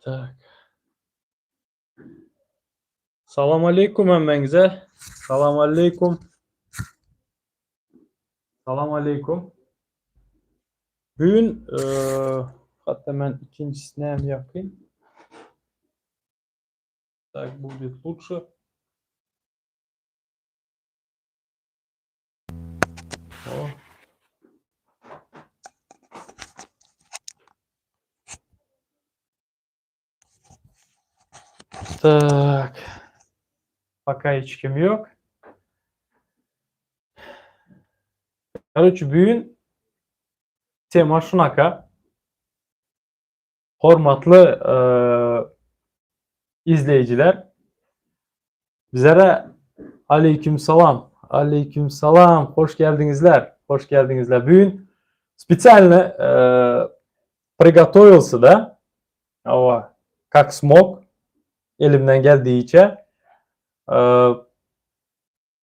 Tak. Salam aleýkum hemmäňize. Salam aleýkum. Salam aleýkum. Bu gün e, hatta men ikincisini hem yapayım. Tak будет лучше. O. Tak. Пока hiç kim yok. Короче, bugün tema şunaka. Hormatly e, izleýjiler. Bizlere aleyküm salam. Aleyküm salam. Hoş geldiňizler. Hoş geldiňizler. Bugün специально e, приготовился да. Ava, как смог. Elimden geldigiçe. E,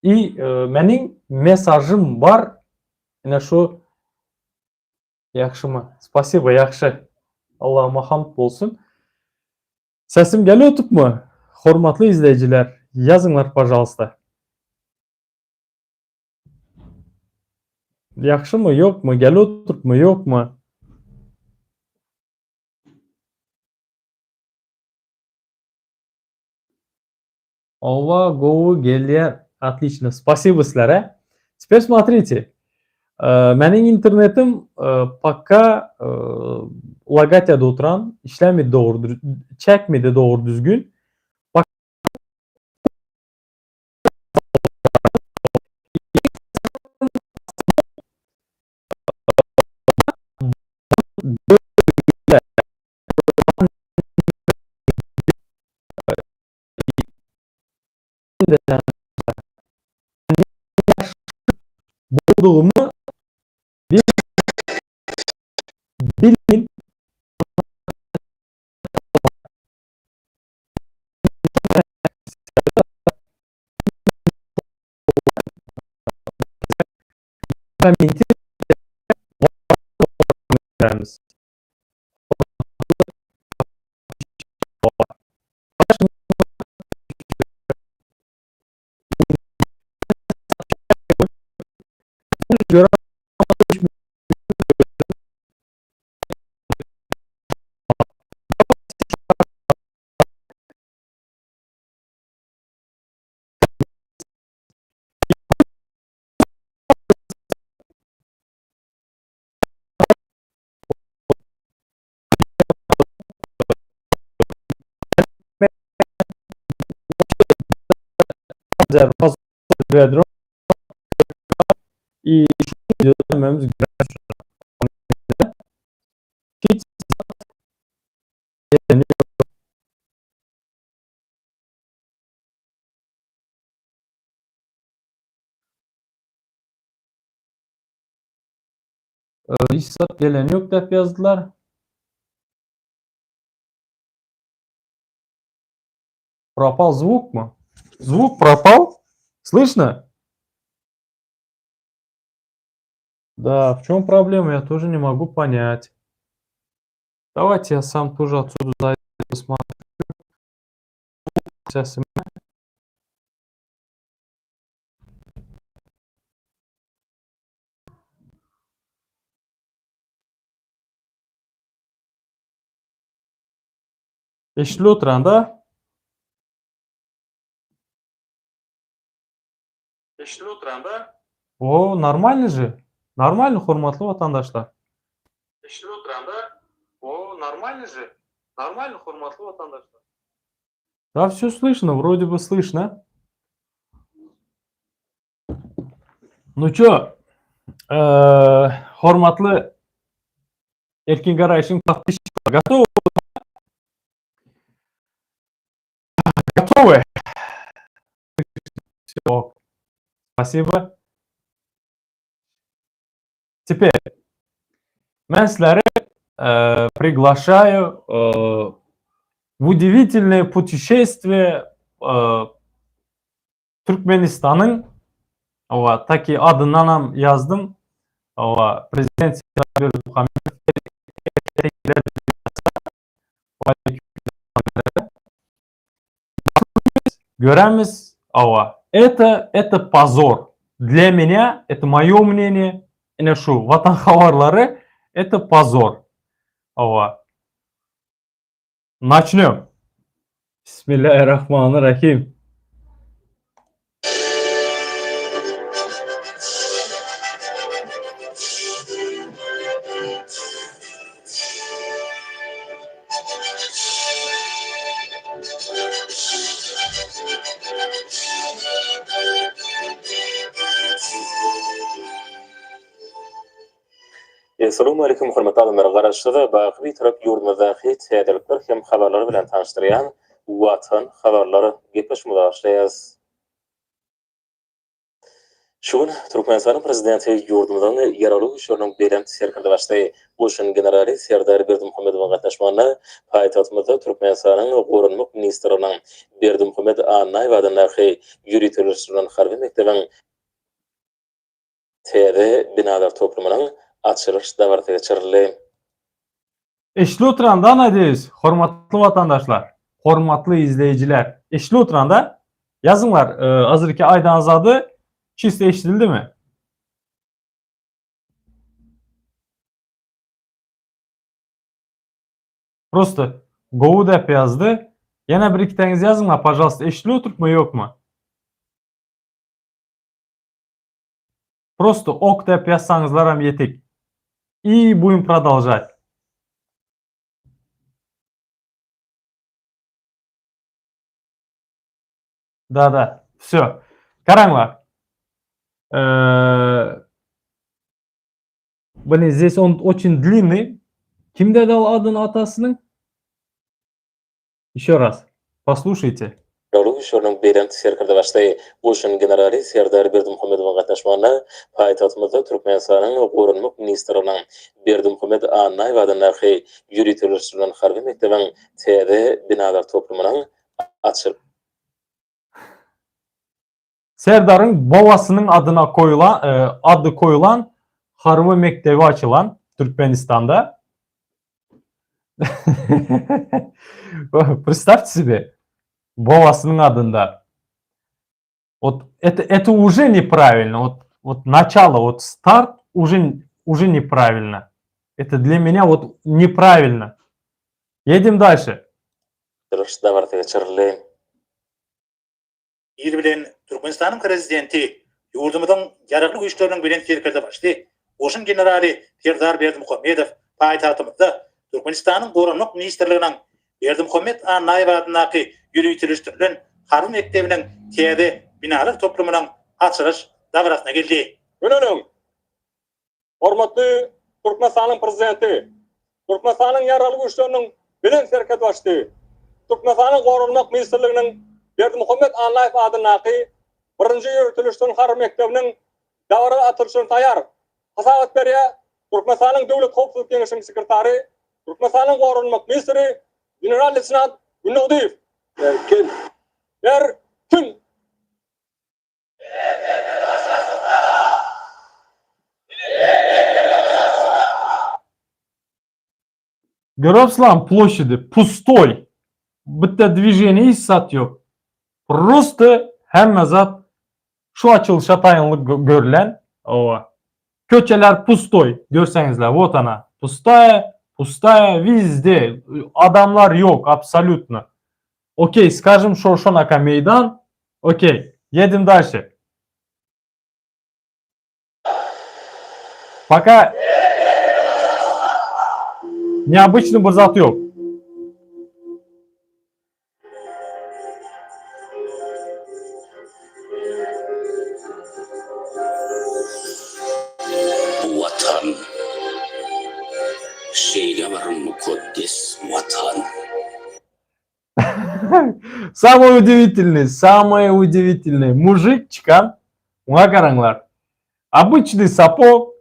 и e, meniň mesajym bar. Ine şu Ýahşymy? Spasibo, ýahşy. Allahuma hamd bolsun. Sesim gelip otypmy? Hormatly izleýjiler, ýazyňlar pažalsta. Ýahşymy, ýokmy, gelip otypmy, ýokmy? Owa, gowy gelýär. Отлично. Спасибо sizlere. Теперь смотрите. Meniň internetim пока лагать edip oturan, işlemedi dogry, çekmedi dogry düzgün. Boldugymy bilin. I Hiç Hiç zat gelen ýok diýip ýazdylar. Пропал звук mu? Звук пропал? Слышно? Да, в чем проблема, я тоже не могу понять. Давайте я сам тоже отсюда зайду, посмотрю. Sesimi. Eşidilip oturan-da. Eşidilip oturan-da. O, normalny же. Normalny, hormatly watandaşlar. Eşidilip oturan-da. O, normalny же. Normalny, hormatly watandaşlar. Да, все слышно, вроде бы слышно. Ну чё, hormatly Erkin Garaýşyň podpisçikleri gotowy? Gotowy? Всё. Спасибо. Теперь men sizleri приглашаю в удивительное путешествие Türkmenistanyň owa taki adyndanam ýazdym owa prezident Serdar Berdimuhamedow. Göremiz, hawa, это, это pozor. Для меня, это moýo мнение, ine şu Watan habarlary, это pozor. Hawa. Naçnýom. Bismillahirrahmanirrahim. Essalawmaleýkum hormatly adamlar Garaşsyz baky Bitarap ýurdumyzdaky täzelikler hem habarlar bilen tanyşdyrýan Watan habarlar gepleşigimizi başlaýarys. Şu gün Türkmenistanyň Prezidenti ýurdumyzyň Ýaragly Güýçleriniň Belent Serkerdebaşysy, Goşun generaly Serdar Berdimuhamedowyň gatnaşmagynda paýtagtymyzda Türkmenistanyň Goranmak ministrliginiň Berdimuhamet Annaýew adyndaky ýöriteleşdirilen harby mekdebiň täze binalar toplumynyň açylyş dabarasy geçirildi. Eşidilip oturan-da nadeyus, hormatly watandaşlar, hormatly izleýjiler, eşidilip oturan-da, ýazyňlar, azirki aýdan zady çisto eşidildimi? Prosto gowy dep ýazdy. Ýene bir iktäňiz ýazyňlar, pažalsta, eşidilip oturypmy, ýokmy? Prosto ok dep ýazsaňyzlaram ýetik. I buýum prodolžat. Da da. Vsё. Garaňlar. Blin, здесь он очень длинный. Kim dedi ol adyny atasynyň? Еще raz. Poslušajte. Ýaragly Güýçleriniň Belent Serkerdebaşysy, Goşun generaly Serdar Berdimuhamedowyň gatnaşmagynda paýtagtymyzda Türkmenistanyň Goranmak ministrliginiň Berdimuhamet Annaýew adyndaky ýöriteleşdirilen harby mekdebiň täze binalar toplumynyň açyl. Serdaryň babasynyň adyna goýlan ady goýlan harby mekdebi açylan Türkmenistanda. Представьте себе, babasynyň adynda. Вот это, это уже неправильно. Вот, вот начало, вот старт уже, уже неправильно. Это для меня вот неправильно. Едем дальше. Dabarasy geçirildi. Ir bilen Türkmenistanyň Prezidenti, ýurdumyzyň Ýaragly Güýçleriniň Belent Serkerdebaşysy, goşun generaly Serdar Berdimuhamedow paýtagtymyzda Türkmenistanyň Goranmak ministrliginiň Berdimuhamet Annaýew adyndaky ýöriteleşdirilen harby mekdebiniň täze binalar toplumynyň açylyş dabarasyna geldi. Göneliň! Hormatly Türkmenistanyň Prezidenti, Türkmenistanyň Ýaragly Güýçleriniň Belent Serkerdebaşysy, Türkmenistanyň Goranmak ministrliginiň Berdimuhamet Annaýew adyndaky birinji ýöriteleşdirilen harby mekdebiniň dabaraly açylyşyny taýýar hasabat berýär Türkmenistanyň Döwlet howpsuzlyk geňeşiniň sekretary, Türkmenistanyň Goranmak ministri general-leýtenant Gündogdyýew. Erkin. Erkin. Görüpsizlermi ploşidi pustoý. Bitte dwiženiýa hiç zat ýok. Prosto hemme zat şu açylyşa taýynlyk görülen. Owa. Köçeler pustoý görseňizler wot ana. Pustaýa, pustaýa wizde adamlar ýok absolýutno. Okey skažem şo şonaka meýdan okey ýedim dalşe. Paka neobyçny bir zat ýok. Bu Watan şeýle bir mukaddes Watan. Самый удивительный, самый удивительный мужик çykan muňa garaňlar. Обычный sapog,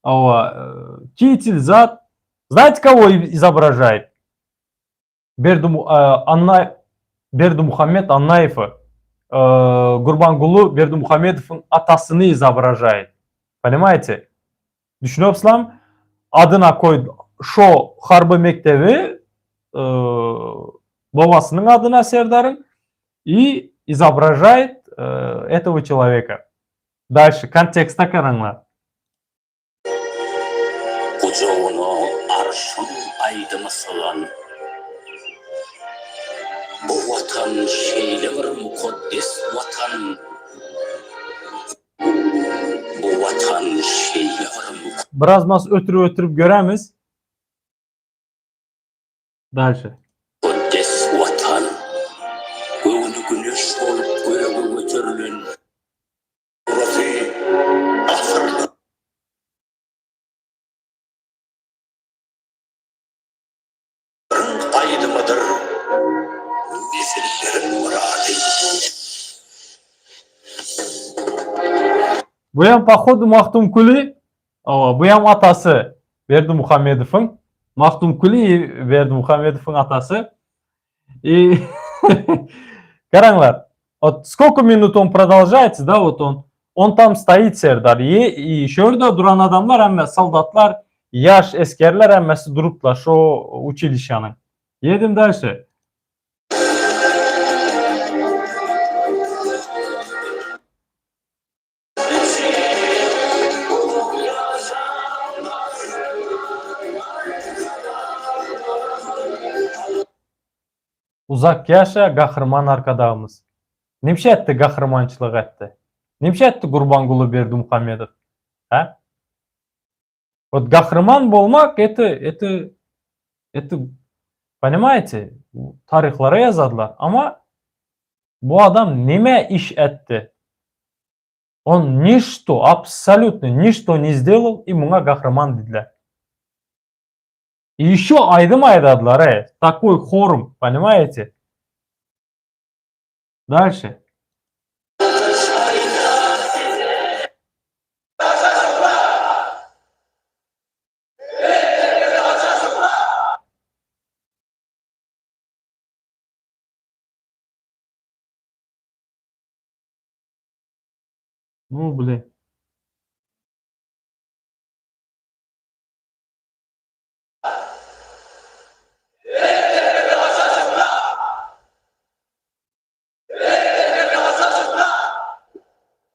hawa, kitel zat. Знаете, кого изображает? Berdi Anna Berdimuhamet Annaýewi, Gurbanguly Berdimuhamedowyň atasyny izobражает. Понимаете? Düşünipsizlermi? Adyna koý şo harby mekdebi babasynyň adyna Serdaryň i. изображает э, этого человека. Дальше, kontekste garaňlar. Gujagyna arşyň aýdymy sygan Bu Watan şeýle bir mukaddes Watan Bu Watan şeýle bir mukaddes Biraz mas ötürip-ötürip göremiz. Dalşe. Mukaddes Watan, göwni güneş bolup göge göterilen, Burasy asyrlaryň aýdymydyr, nesilleriň myrady. Buýam pohodu Magtymguly, hawa, buýam atasy Berdimuhamedowyň, Magtymguly Berdimuhamedowyň atasy. И garaňlar, вот сколько минут он продолжается, да, вот он, он там стоит Serdar, и, и şo ýerde duran adamlar hemme soldatlar, ýaş esgerler hemmesi durupdylar şo uçilişşanyň. Ýedim дальше. Uzak ýaşa Gahryman Arkadagymyz. Nemşe etdi gahrymançylyk etdi? Nemşe etdi Gurbanguly Berdimuhamedow? Hä? Wot gahryman bolmak eti eti eti ponimaýte taryhlara ýazadylar ama bu adam neme iş etdi? On nişto absolýutno nişto ne sdelal i muňa gahryman diýdiler. I ýeşo aýdym aýdadylar e takoý horum ponimaýete. Dalşe. Nu ble.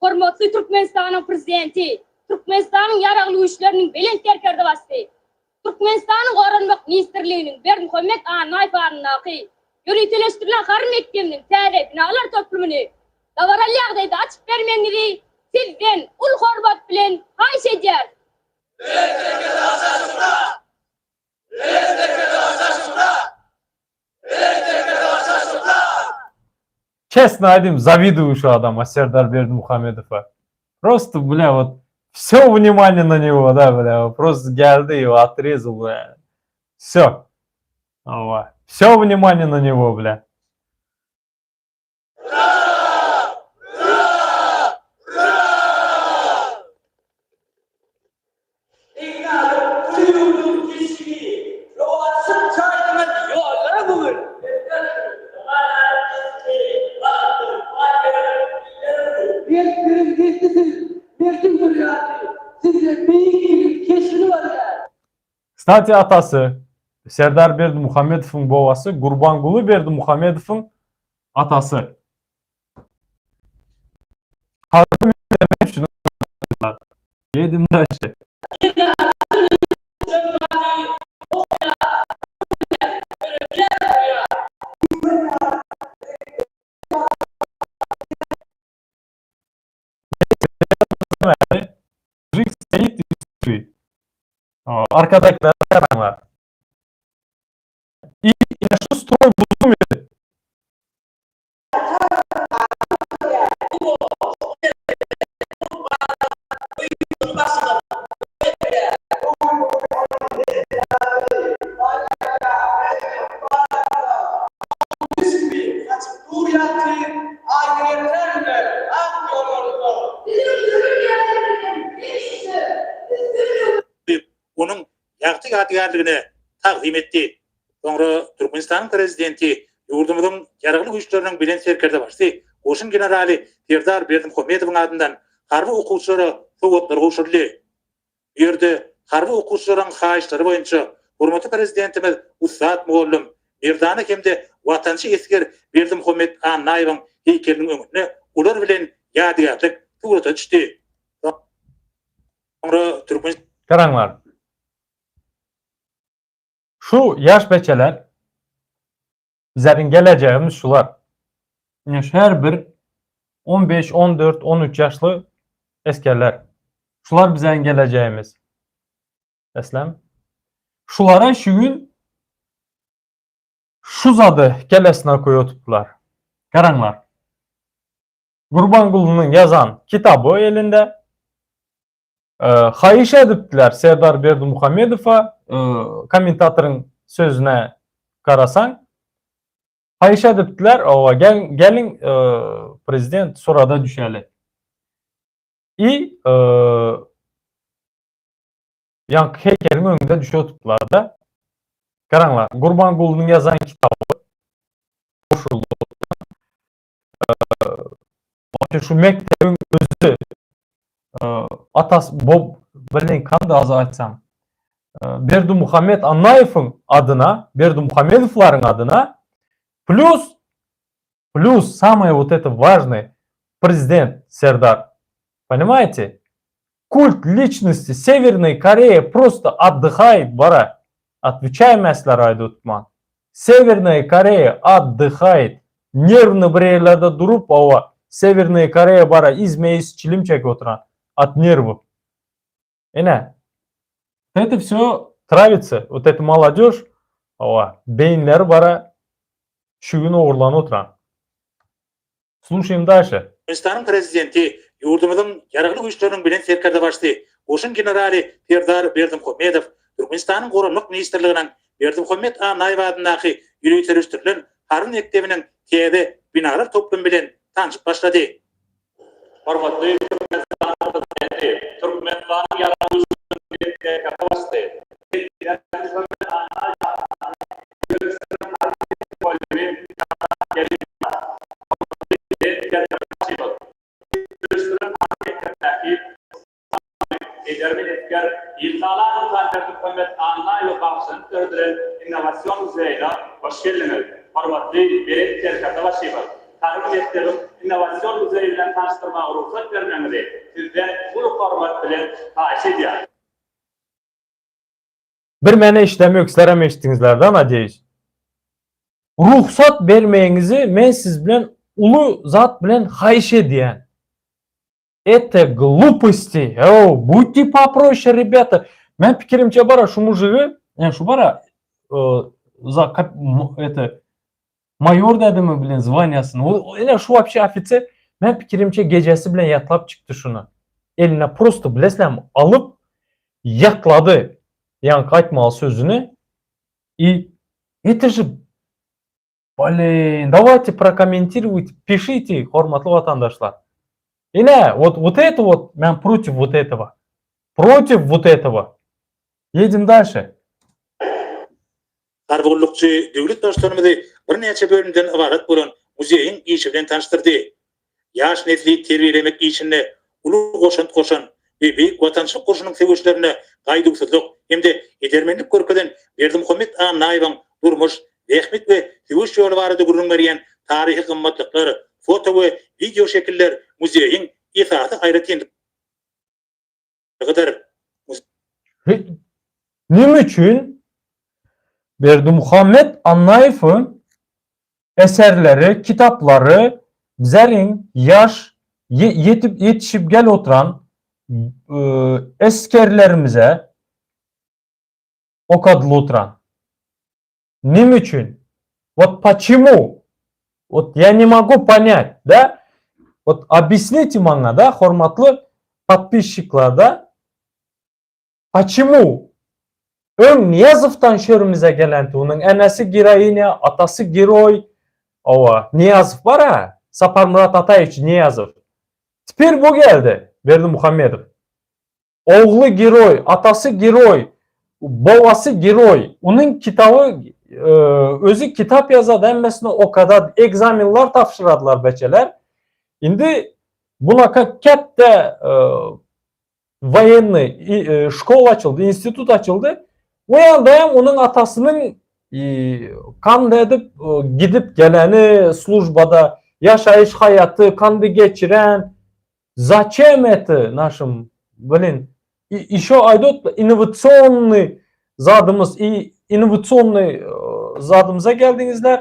Hormatly Türkmenistanyň Prezidenti, Türkmenistanyň Ýaragly Güýçleriniň Belent Serkerdebaşysy, Türkmenistanyň Goranmak ministrliginiň Berdimuhamet Annaýew adyndaky Ýöriteleşdirilen harby mekdebiniň täze binalar toplumyny dabaraly ýagdaýda açyp bermegiňizi Sizden uly hormat bilen haýyş edýäris. Çesno aýdym zawiduýu şu adama Serdar Berdimuhamedowa. Prosto blä wot wsё wнимание na nego da blä prosto geldi i otrezal blä. Wsё. Hawa. Wsё wнимание na nego blä. Iňňäniň uly ýurduň keşigi, Rowaçlyk çaýdyňyz ýollara bu gün. Mertleriň nesli siz, merdiň zürýady, Sizde beýik iliň keşbini barýar. Kstati atasy Serdar Berdimuhamedowyň bobasy Gurbanguly Berdimuhamedowyň atasy. Ýedim daşy. Arkadakiler garaňlar. I ine şu stroý buzulmady. Diýip, onuň ýagty ýadygärligine tagzym etdi. Soňra Türkmenistanyň Prezidenti, ýurdumyzyň Ýaragly Güýçleriniň Belent Serkerdebaşysy, goşun generaly Serdar Berdimuhamedowyň adyndan harby okuwçylara sowgatlar gowşuryldy. Bu ýerde harby okuwçylaryň haýyşlary boýunça hormatly Prezidentimiz ussat mugallym, merdana hem-de watançy esger Berdimuhamet Annaýewiň heýkeliniň öňünde olar bilen ýadygärlik surata düşdi. Soňra Türkmen. Garaňlar. Şu ýaş beçeler bizleriň gelejegimiz şular. Ine şu her bir 15, 14, 13 ýaşly esgerler. Şular bizleriň gelejegimiz. Eslem. Şulara şu gün şu zady kellesine koýup oturdylar. Garaňlar. Gurbangulynyň ýazan kitaby elinde. Haýyş edipdiler Serdar Berdimuhamedowa, kommentatoryň sözüne garasaň, haýyş edipdiler, owa, geliň prezident surada düşeli. I ýaňky heýkeliň öňünde düşüp oturdylar-da. Garaňlar, Gurbangulynyň ýazan kitaby goşuldy. Şu mekdebiň özi atasy Bob bilen kandy az aýtsam. Berdimuhamet Annaýewiň adyna, Berdimuhamedowlaryň adyna plus plus самое вот это важное prezident Serdar. Понимаете? Kult liçnosti Sewernoý Koreýa prosto otdyhaýt bara. Otweçaý mäsler aýdy utman. Sewernoý Koreýa otdyhaýt. Nerwny bir ýerlerde durup hawa Sewernoý Koreýa bara izme-iz çilim çekip oturan. От nerwów. Ine. Это все travится. Вот это молодежь hawa beýinleri bara şu gün ogurlanyp oturan. Sluşaýym daşe. Türkmenistanyň Prezidenti, ýurdumyzyň Ýaragly Güýçleriniň Belent Serkerdebaşysy, goşun generaly Serdar Berdimuhamedow Türkmenistanyň Goranmak ministrliginiň Berdimuhamet Annaýew adyndaky ýöriteleşdirilen harby mekdebiniň täze binalar toplumy bilen tanşyp başlady. Hormatly Türkmenistanyň Prezidenti, Türkmenistanyň Ýaragly Güýçleriniň Belent Serkerdebaşysy Berdimuhamet Annaýew adyndaky ýöriteleşdirilen harby mekdebi Edermen esger Ilhalar Ynsan Berdimuhamet Annaýewe bagyşlanyp döredilen innowasion muzeýine hoş geldiňiz! Hormatly Belent Serkerdebaşymyz, Harby mekdebiň innowasion muzeýi bilen tanyşdyrmaga rugsat bermegiňizi Sizden uly hormat bilen haýyş edýäris. Bir meni eşidemok sizlerem eşitdiňizlerde nadeyus. Rugsat bermegiňizi men siz bilen uly zat bilen haýyş edýän. Это gluposti. Ow, budьте poproşe rebята. Men pikirimçe bara şu mujigi, yani şu bara za это maýor dädimi bilen zwaniýasyny. Ol ine şu wapşe ofiser men pikirimçe gejesi bilen ýatlap çykdy şuny. Eline prosto bilesizlermi alyp ýatlady ýaňky aýtmaly sözüni i это же Blin, dawayte prokommentirujte, pişite, hormatly watandaşlar. Ine, вот вот это вот, men protiv вот этого. Protiv вот этого. Ýedim daşe. Harby gullukçy döwlet Baştutanymyzy birnäçe bölümden ybarat bolan muzeýiň işi bilen tanyşdyrdy. Ýaş nesli terbiýelemek işinde uly goşant goşan we Beýik Watançylyk urşunyň söweşlerinde gaýduwsyzlyk hem-de edermenlik görkezen Berdimuhamet Annaýewiň durmuş, zähmet we söweş ýoly barada gürrüň berýän taryhy gymmatlyklar, foto we wideoşekiller muzeýiň esasy aýratynlygydyr. Gydyr. Nime üçin Berdimuhamet Annaýewiň eserleri, kitaplary bizeriň ýaş, ýetip ýetişip gel oturan esgerlerimize okadylyp oturan? Nime üçin? Wot poçemu? Wot ýa ne mogu ponýat, da? Wot obýasnite maňa, da, hormatly podpisçikler, da? Poçemu? Öň Nyýazowdan şörümize gelenti, onuň enesi geroinýa, atasy geroý. Owa, Nyýazow bar-a, Saparmyrat Ataýewiç Nyýazow. Teper bu geldi, Berdimuhamedow. Ogly geroý, atasy geroý, babasy geroý. Onuň kitaby özi kitap ýazady, hemmesini okadady, ekzamenler tabşyradylar beçeler. Indi bunaka kätde woýennyý şkola açyldy, institut açyldy. O ýanda hem onuň atasynyň kanda edip gidip geleni službada. Ýaşaýyş haýaty kandy geçiren zaçem eti našym blin işo aýdot innowasionnyý zadymyz i innowasionnyý zadymyza geldiňizler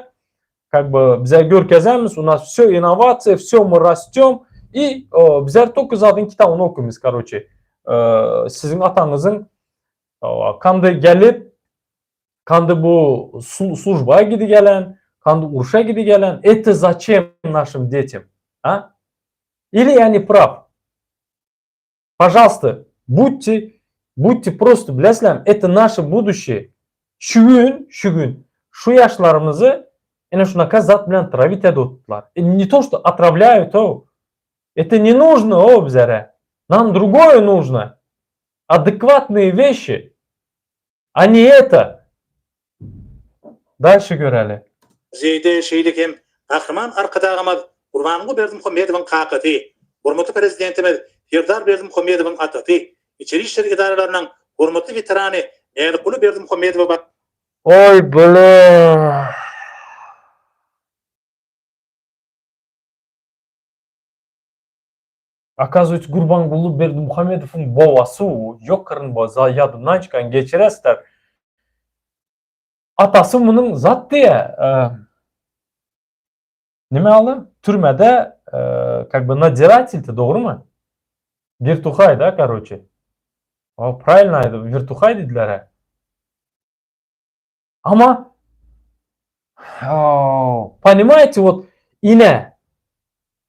kak by bize görkezemiz u nas wsё innowasiýa wsё my rastýom i bizler tolko zadyň kitabyny okymyz karoçe siziň ataňyzyň kandy gelip Kandy bu slujba gidi gelen, kandy urşa gidi gelen, eto zaçem našim detem, a? Ili ýa ne praw? Pažalsta, budte, budte prosto bilesizlermi, eto naşe buduşçe. Şu gün, şu gün şu ýaşlarymyzy ene şunaka zat bilen trawit edip otdylar. Ne to što otrawlýaýut o. Eto ne нужno o bizere. Nam drugoýe нужно. Adekwatnyý weşi. A ne eto? Dalşe göreli. Muzeýde şeýle hem Gahryman Arkadagymyz Gurbanguly Berdimuhamedowyň kakasy, hormatly Prezidentimiz Serdar Berdimuhamedowyň atasy, içeri işler edaralarynyň hormatly weterany Mälikguly Berdimuhamedowa Oý bile. Okazywaytsa Gurbanguly Berdimuhamedowyň bobasy u ýokaryn bo za ýadymdan çykan geçiresler. Atasy munuň zat diýä nime aly türmede kak by nadzirateldi dogrymy? Wirtuhaý da karoçe. O pravilno aýdyp wirtuhaý diýdiler-ä. Ama Понимаете, вот ine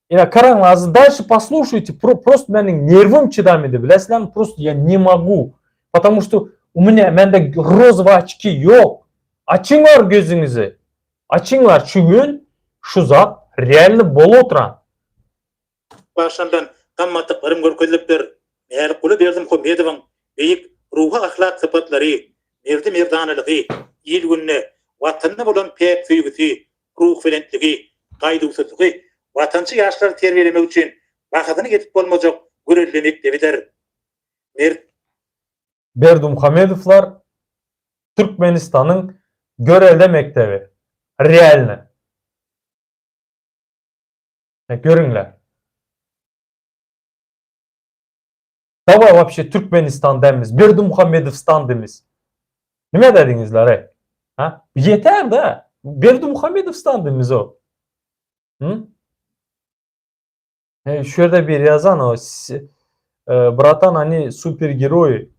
ine garaňlazy дальше послушайте, просто meniň nerwim çydamydy bilesizlermi, просто я не могу, потому что у меня mende розовый очки ýok. Açyňlar gözüňizi. Açyňlar şu gün şu zat realno bolup oturan. Başlandan gymmatlyklaryň görkezilipdir. Mälikguly Berdimuhamedowyň beýik ruhy-ahlak sypatlary, merdi-merdanalygy, il-gününe, Watanyna bolan päk söýgüsi, ruhubelentligi, gaýduwsyzlygy watançy ýaşlary terbiýelemek üçin bahasyna ýetip bolmajak görelde mekdebidir. Mert. Berdimuhamedowlar Türkmenistanyň görelde mekdebi. Realno. Görüňler. Daway wapşe Türkmenistan dämiz, Berdimuhamedowstan demiz. Nime dediňizler ey? Ha? Yeter da. Berdimuhamedowstan demiz o. Hı? E, şu ýerde bir ýazan o e, bratan они супергерои.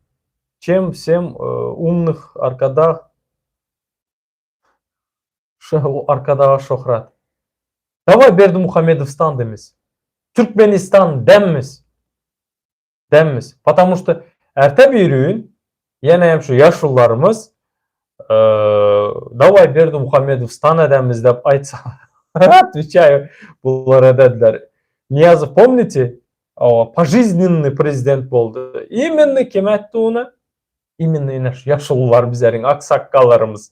Чем всем e, умных Arkadag Arkadaga şöhrat. Daway Berdimuhamedowstan demiz. Türkmenistan demiz. Demiz. Потому что erte bir gün ýene hem şu ýaşulularymyz daway Berdimuhamedowstan edemiz diýip aýtsa otwečaýu bular edediler. Nyýazow pomните пожизненный prezident boldy. Именно kim aýtdy ony? Imенно ine şu ýaşulular bizleriň aksakgallarymyz.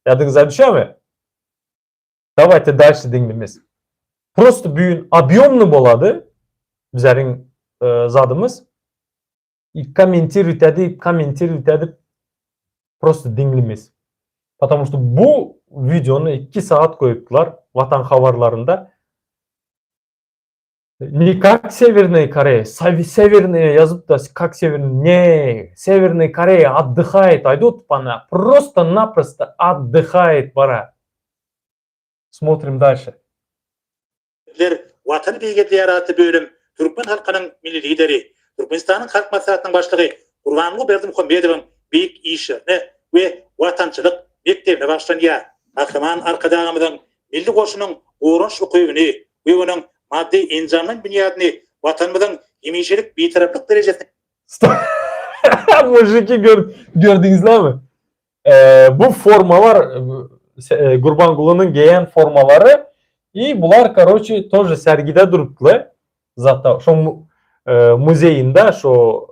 Ýadyňyza düşemi? Dawayte dalşe diňlemiz. Prosto büyün obýomny bolady bizleriň zadymyz. I kommentirowat edip, kommentirowat edip prosto diňlemiz. Потому что bu wideony 2 sagat goýupdylar Watan habarlarynda. Ne kak Sewernaýa Koreýa, Sewernaýa ýazyp da kak Sewernaýa, ne, Sewernaýa Koreýa otdyhaýet aýdyp otupana, prosto naprosto otdyhaýet bara. Smotrim dalşe. Bizler Watany beýgeldýär atly bölüm türkmen halkynyň Milli Lideri, Türkmenistanyň Halk Maslahatynyň Başlygy Gurbanguly Berdimuhamedowyň beýik işlerine we watançylyk mekdebine bagyşlanýar. Gahryman Arkadagymyzyň Milli goşunyň goranyş ukybyny we onuň maddy-enjamlaýyn binýadyny Watanymyzyň hemişelik Bitaraplyk derejesine Mujiki gör, gördüňizlermi? Bu formalar Gurbangulynyň geýen formalary i bular karoçi тоже sergide durupdylar. Zatda şoň muzeýinde şo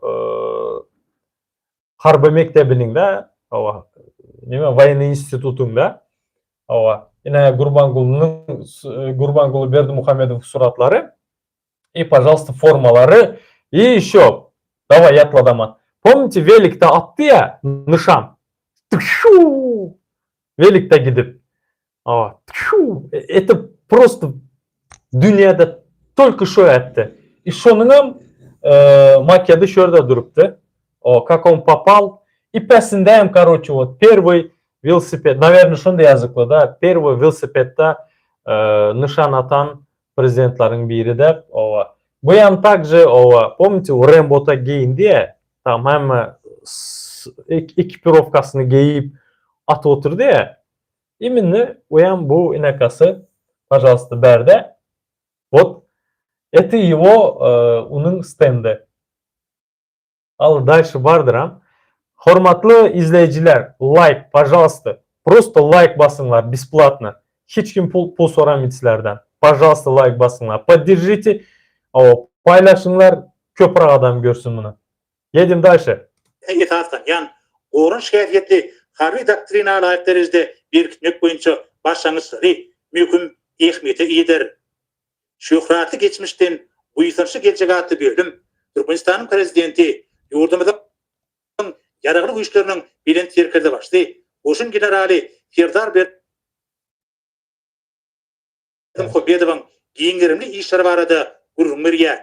Harby mekdebiniň-de, hawa, neme, woýennyý institutyň-da, hawa, ine Gurbangulynyň, Gurbanguly Berdimuhamedowyň suratlary i, pažalsta, formalary i ýeşo, daway ýatladaman. Pomnite, welikde atdy-ýa nyşan, tşuu, welikde gidip, hawa, tşuu, eto prosto. Dünýäde tolko şo ätdi. I şonuňam makedy şu ýerde durupdy. O kak on popal. I pesindäm karoçe wot perwyý welosiped, nawerno şonda ýazykly da, perwyý welosipedde nyşan atan prezidentleriň biri däp, owa. Buýam takže owa, pomnite u Rembo-ta geýindi-ä, tam hemme ekipirowkasyny geýip atyp oturdy-ä. Iminni uýam bu inakasy pažalsta bärde. Wot eti ýewo unuň stendi. Al daýşy bardyram. Hormatly izleýjiler laýk pažalsta prosto laýk basyňlar besplatno hiç kim pul pul soramyt sizlerden pažalsta laýk basyňlar podderžite paýlaşyňlar köprak adam görsün muny. Ýedim daýşy. Esaslanýan goranyş häsiýetli harby doktrina laýyk derejede berkitmek boýunça başlangyçlary möhüm ähmiýete eýedir. Şöhratly geçmişden buýsançly geljek atly bölüm Türkmenistanyň Prezidenti, ýurdumyzyň Ýaragly Güýçleriniň Belent Serkerdebaşysy, goşun generaly Serdar Berdimuhamedowyň giň gerimli işleri barada gürrüň berýär.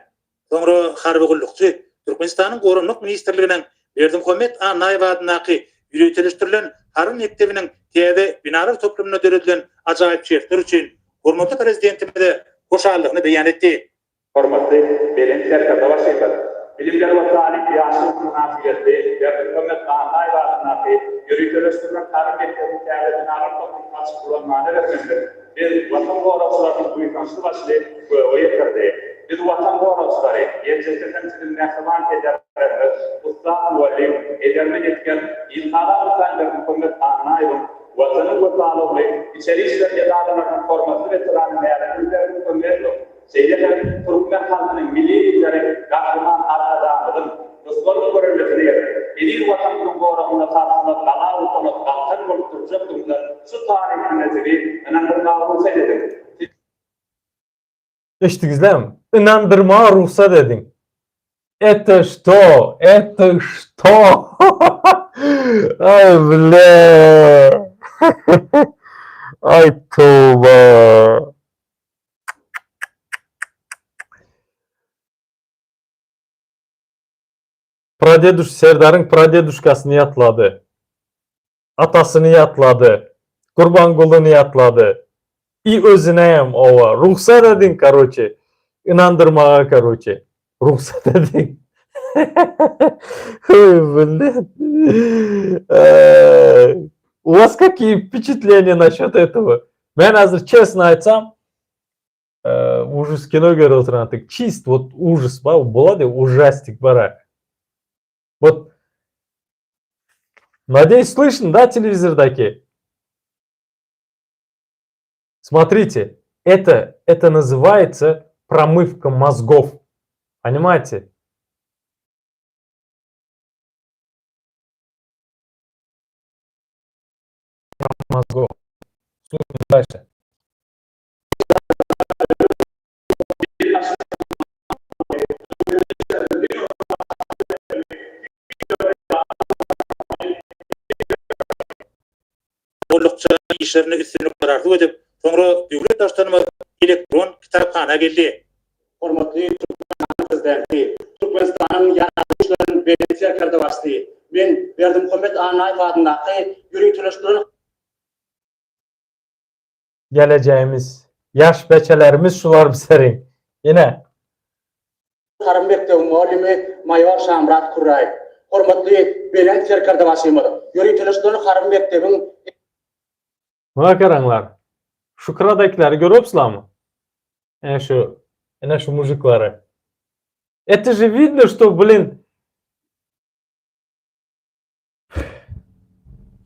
Soňra harby gullukçy Türkmenistanyň Goranmak ministrliginiň Berdimuhamet Annaýew adyndaky ýöriteleşdirilen harby mekdebiniň täze binalar toplumynda döredilen ajaýyp şertler üçin hormatly Prezidentimize hoşallygyny beýan etdi. Hormatly Belent Serkerdebaşymyz, Bilimler we talyp ýaşlar güni mynasybetli Berdimuhamet Annaýew adyndaky ýöriteleşdirilen harby mekdebiň täze binalar toplumyny açyp ulanmana bermeklik biz, Watan goragçylarynyň buýsançly başyny göge ýetirdi. Biz Watan goragçylary, geljekde hem siziň mähriban pederleriňiz, ussat mugallym, edermen esger, ilhalar ynsan Berdimuhamet Annaýewiň Watana wepaly ogly, içeri işler edaralarynyň hormatly weterany Mälikguly Berdimuhamedow, şeýle hem türkmen halkynyň Milli Lideri Gahryman Arkadagymyzyň nusgalyk göreldesine eýerip, eziz Watanymyzyň goragynda sarsmaz gala we galkan bolup durjakdygymyza şu taryhy günde sizi ynandyrmaga rugsat ediň. Eşdiňizlämi? Ynandyrmaga rugsat ediň. Eto şto? Eto şto? Aý ble. Aý toba. Pradeduş Serdaryň pradeduşkasyny ýatlady. Atasyny ýatlady. Gurbangulyny ýatlady. I özüne hem owa. Rugsat ediň karoçe. Ynandyrmaga karoçe. Rugsat ediň. Oý blet. U вас какие впечатления насчет этого? Men hazir честно aýtsam, ужас kino görüp oturan çist вот ужас bar bolady ужастик bar. Вот Надеюсь, слышно, да, telewizordaky? Смотрите, это, это называется промывка мозгов. Понимаете? Мозгов. Слушаем дальше. Gullukçy işlerinde üstünlikler arzuw edip, soňra döwlet Baştutanymyz elektron kitaphana geldi. Hormatly Türkmenistanyň Prezidenti, Türkmenistanyň Ýaragly Güýçleriniň Belent Serkerdebaşysy, men Berdimuhamet Annaýew adyndaky ýöriteleşdirilen Gelejegimiz, ýaş beçelerimiz şular bizleriň. Ine. Harby mekdebiň mugallymy maýor Şamyrat Kürräýew. Hormatly Belent Serkerdebaşymyz, ýöriteleşdirilen harby mekdebiň. Muňa garaňlar. Şu kyradakileri görüpsizlermi? Ine şu, ine şu mužiklary. Это же видно, что, blin,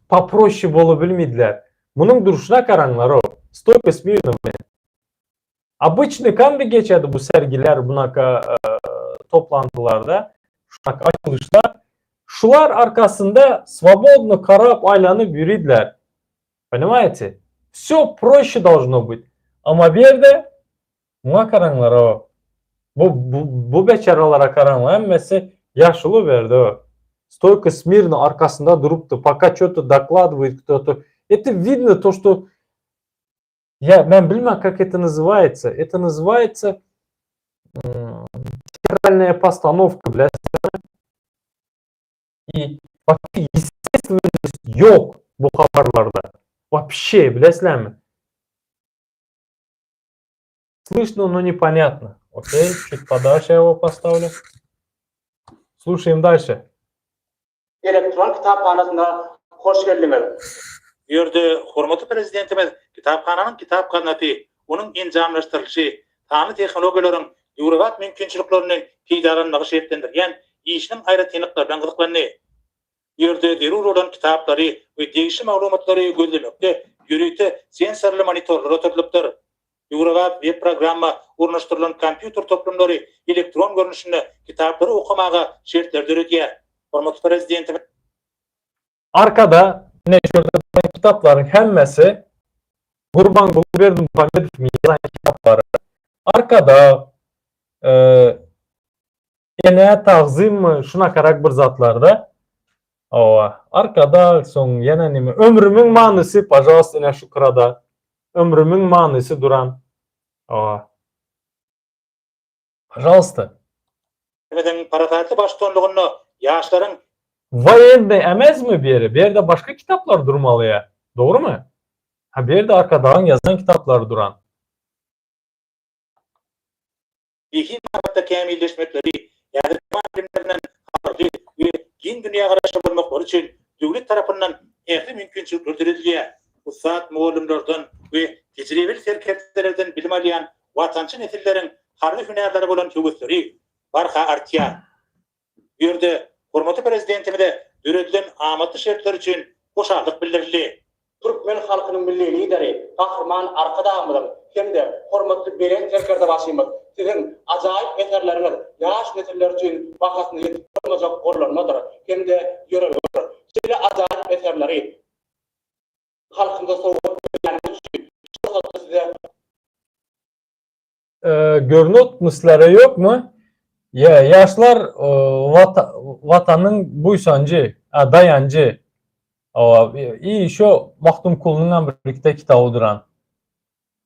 Poproşşe bolubilmediler. Munuň durşuna garaňlar-ow. Stoýka smirno men. Obyçny kandy geçýärdi bu sergiler bunaka toplantylarda, şunaka açylyşlar. Şular arkasynda swobodno karap aýlanyp ýüridiler. Ponimaýete? Wsё proşşe dolžno byt. Amma bu ýerde Muňa garaňlar-ow. Bu bu beçaralara garaňlar hemmesi ýaşuly berdi-ow. Stoýka smirno arkasynda durupdy, poka ço-to dokladwyýet kto-to. Eto widno to, što. Ýa men bilmän kak это называется. Это называется театральная постановка bilesiňmi? I вообще естественность ýok bu habarlarda. Вообще bilesiňmi? Слышно, но непонятно. Окей, чуть подальше я его поставлю. Слушаем дальше. Elektron kitaphanasyna hoş geldiňiz! Bu ýerde hormatly Prezidentimiz kitaphananyň kitap gaznasy, onuň enjamlaşdyrylyşy, sanly tehnologiýalaryň döwrebap mümkinçiliklerinden peýdalanmagy şertlendirýän işiniň aýratynlyklary bilen gyzyklandy. Bu ýerde zerur bolan kitaplary we degişli maglumatlary gözlemekde ýörite sensorly monitorlar oturdylypdyr. Döwrebap web programma ornaşdyrylan kompýuter toplumlary elektron görnüşinde kitaplary okamaga şertleri döredýär. Hormatly Prezidentimiz. Arkada ine şu ýerde duran kitaplaryň hemmesi Gurbanguly Berdimuhamedowyň ýazan kitaplary. Arkadag, Enä tagzymmy şunakarak bir zatlarda. Hawa, Arkadag, soň ýene nime, Ömrümiň manysy, pažalsta ine şu krada. Ömrümiň manysy duran. Hawa. Pažalsta. Biziň parasatly baştutanlygynda ýaşlaryň. Woýennyý emezmi bu ýeri? Bu ýerde başga kitaplar durmaly ýa. Dogrymy? Ha bu ýerde Arkadagyň ýazan kitaplary duran. Zehin babatda kämilleşmekleri, häzirki zaman bilimlerinden habarly we giň dünýägaraýyşly bolmaklary üçin döwlet tarapyndan ähli mümkinçilikler döredilýär. Ussat mugallymlardan we tejribeli serkerdelerden bilim alýan watançy nesilleriň harby hünärlere bolan höwesleri barha artýar. Bu ýerde hormatly Prezidentimize döredilen amatly şertler üçin hoşallyk bildirildi. Türkmen halkynyň Milli Lideri Gahryman Arkadagymyzyň hem-de hormatly Belent Serkerdebaşymyz Siziň ajaýyp eserleriňiz ýaş nesiller üçin bahasyna ýetip bolmajak gollanmadyr hem-de ýörelgedir. Şeýle ajaýyp eserleri halkymyza sowgat berýäniňiz üçin şu pursatda Size Görnüp sizlere ýokmy? Ýa ýaşlar watanyň buýsanjy, daýanjy. I ýeşo Magtymkulynyňam bir ikide kitaby duran.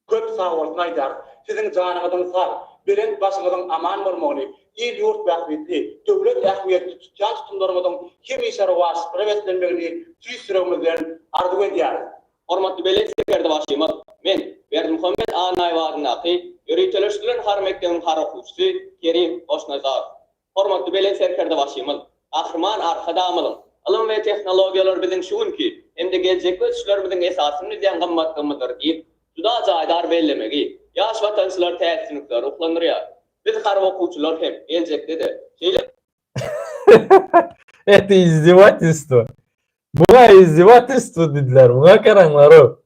Köp sagbolsun aýdýarys. Siziň janyňyzyň sag, belent başyňyzyň aman bolmagyny, il-ýurt bähbitli, döwlet ähmiýetli tutýan tutumlaryňyzyň hemişe rowaçlyklara beslenmegini tüýs ýüregimizden arzuw edýäris. Hormatly Belent Serkerdebaşymyz, men, Berdimuhamet Annaýew adyndaky Ýöriteleşdirilen harby mekdebiň harby okuwçysy Kerim Goşnazarow. Hormatly Belent Serkerdebaşymyz, Gahryman Arkadagymyzyň, Ylym we tehnologiýalar biziň şu günki hem-de geljekki ösüşlerimiziň esasyny düzýän gymmatlygymyzdyr diýip, juda jaýdar bellemegi, ýaş watançylary täze ruhlandyrýar. Biz harby okuwçylar hem geljekde-de şeýle Это издевательство. Muňa издевательство diýdiler. Muňa garaňlar-ow.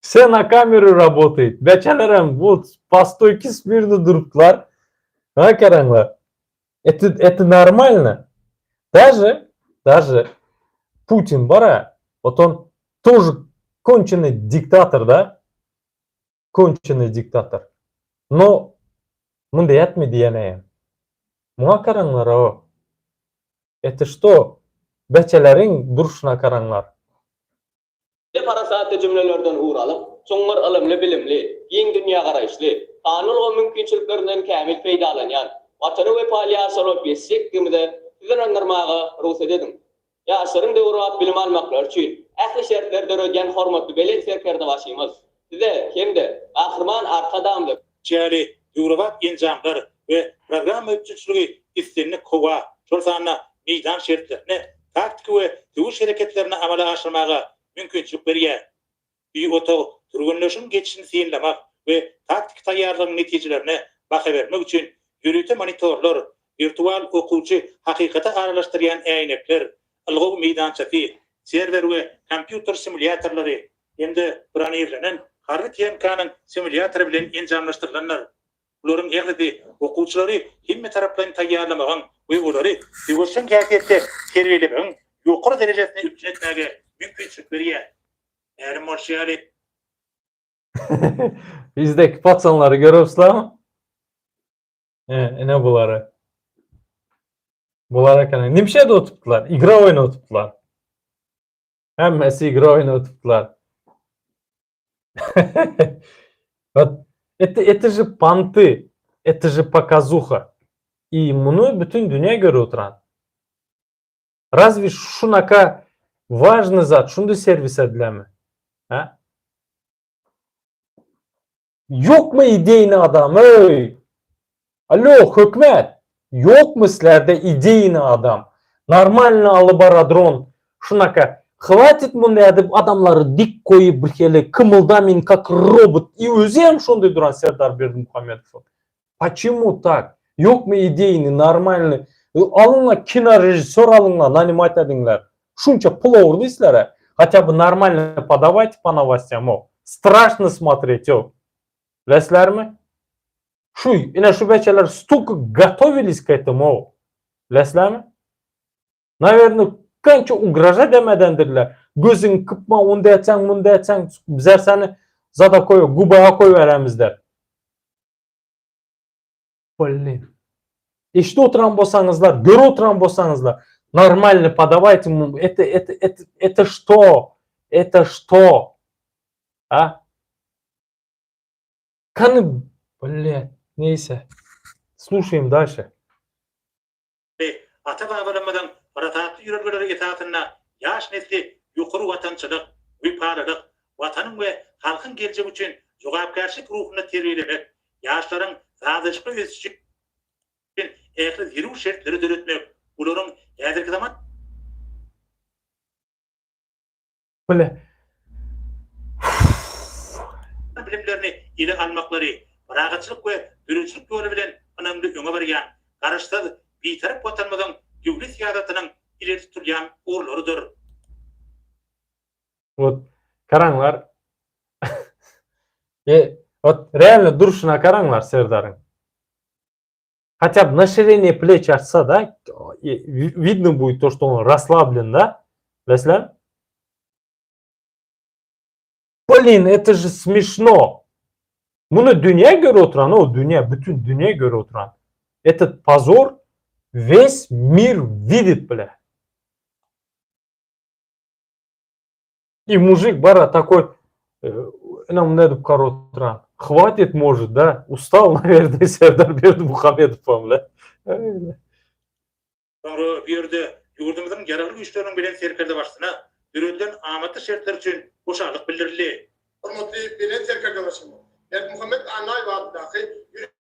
Все на камеру работает. Beçelerem вот по стойке смирно durupdylar. Muňa garaňlar. Это, это нормально. Даже, даже Путин bara, вот он тоже конченый диктатор, да? Konçenyý diktator. No munday etme diýeneýem. Muňa garaňlar-ow. Eti şto beçeleriň durşuna garaňlar. Şeýle parasatly jümlelerden ugur alyp, çuňňur ylymly-bilimli, giň dünýägaraýyşly, sanly ulgam mümkinçiliklerinden kämil peýdalanýan, Watana wepaly ýaşlar bolup ýetişjekdigimize sizi ynandyrmaga rugsat ediň. Ýaşlaryň döwrebap bilim almaklary üçin ähli şertleri döredýän hormatly Belent Serkerdebaşymyz Size hem-de Gahryman Arkadagymyza, Çäli döwrebap enjamlar we programma üpjünçiligi islendik howa, şol sanda meýdan şertlerinde taktiki we söweş hereketlerini amala aşyrmaga mümkinçilik berýär. Bu otag türgenleşigiň geçişini synlamak we taktiki taýýarlygyň netijelerine baha bermek üçin ýörite monitorlar, wirtual okuwçy hakykata aralaşdyrýan äýnekler, ylgaw meýdançasy, serwer we kompýuter simulýatorlary hem-de bronirlenen harby tehnikanyň simulýatory bilen enjamlaşdyrylandyr. Bularyň ählisi okuwçylary hemmetaraplaýyn taýýarlamagyň we olary söweşjeň häsiýetde terbiýelemegiň ýokary derejesini üpjün etmäge mümkinçilik berýär. Mälim bolşy ýaly, Bizdäki paçanlary görüpsilermi? He, ine bulary. Bular eken. Nimşe de oturtdylar? Igra oýny oturtdylar. Hemmesi igra oýny oturtdylar. Vot это это же понты, это же показуха. I muny bütün dünýä görüp oturan. Razwe şunaka важny zat şundy serwis edilemi? Hä? Ýokmy ideýny adam öý? Alo hökümet ýokmy sizlerde ideýny adam? Normalny alyp baradron şunaka hwatit munday edip adamlary dik goýup birhili kymyldamyn kak robot i özi hem şonday duran Serdar Berdimuhamedow. Počemu tak? Ýokmy ideýny normalny alyňla kino režissýor alyňla nanimat ediňler. Şunça pul ogurlaýsizler-ä. Hatya by normalno podawajte po nowostyam o. Straşno smotret o. Bilesizlermi? Şu ine şu beçeler stolko gotowilis k etomu o. Bilesizlermi? Nawerno kança ugražat hem edendirler. Gözüňi kypma onda etseň munda etseň bizler seni zada koý gubaga koýberemiz dep. Blin. Eşidip oturan bolsaňyzlar, görüp oturan bolsaňyzlar, normalny podawajte, это, это, это, это что? Это что? A? Kany, blin, neýse. Sluşaýym dalşe. Ata-babalarymyzyň parasatly ýörelgeleri esasynda ýaş nesli ýokary watançylyk, wepalylyk, Watanyň we halkyň geljegi üçin jogapkärçilik ruhunda terbiýelemek, ýaşlaryň sazlaşykly ösüşi üçin ähli zerur şertleri döretmek, olaryň häzirki zaman Bile. Bilimlerini ele almaklary, parahatçylyk we döredijilik ýoly bilen ynamly öňe barýan Garaşsyz, Bitarap Watanymyzyň döwlet syýasatynyň ileri tutulýan ugurlarydyr. Wot, garaňlar. E, wot, realno durşuna garaňlar Serdaryň. Хотя бы на ширине плеч açsa, da, видно будет то, что он расслаблен, да? Bilesizlermi? Blin, это же смешно. Muny dünýä görüp oturan, o dünýä, bütün dünýä görüp oturan. Этот позор весь мир видит, бля. И мужик bara такой, ine munday edip garap oturan. Хватит, может, да? Устал, наверное, Serdar Berdimuhamedowam, bля. Soňra bu ýerde ýurdumyzyň Ýaragly Güýçleriniň Belent Serkerdebaşysyna döredilen amatly şertler üçin hoşallyk bildirildi. Hormatly Belent Serkerdebaşymyz Berdimuhamet Annaýew adyndaky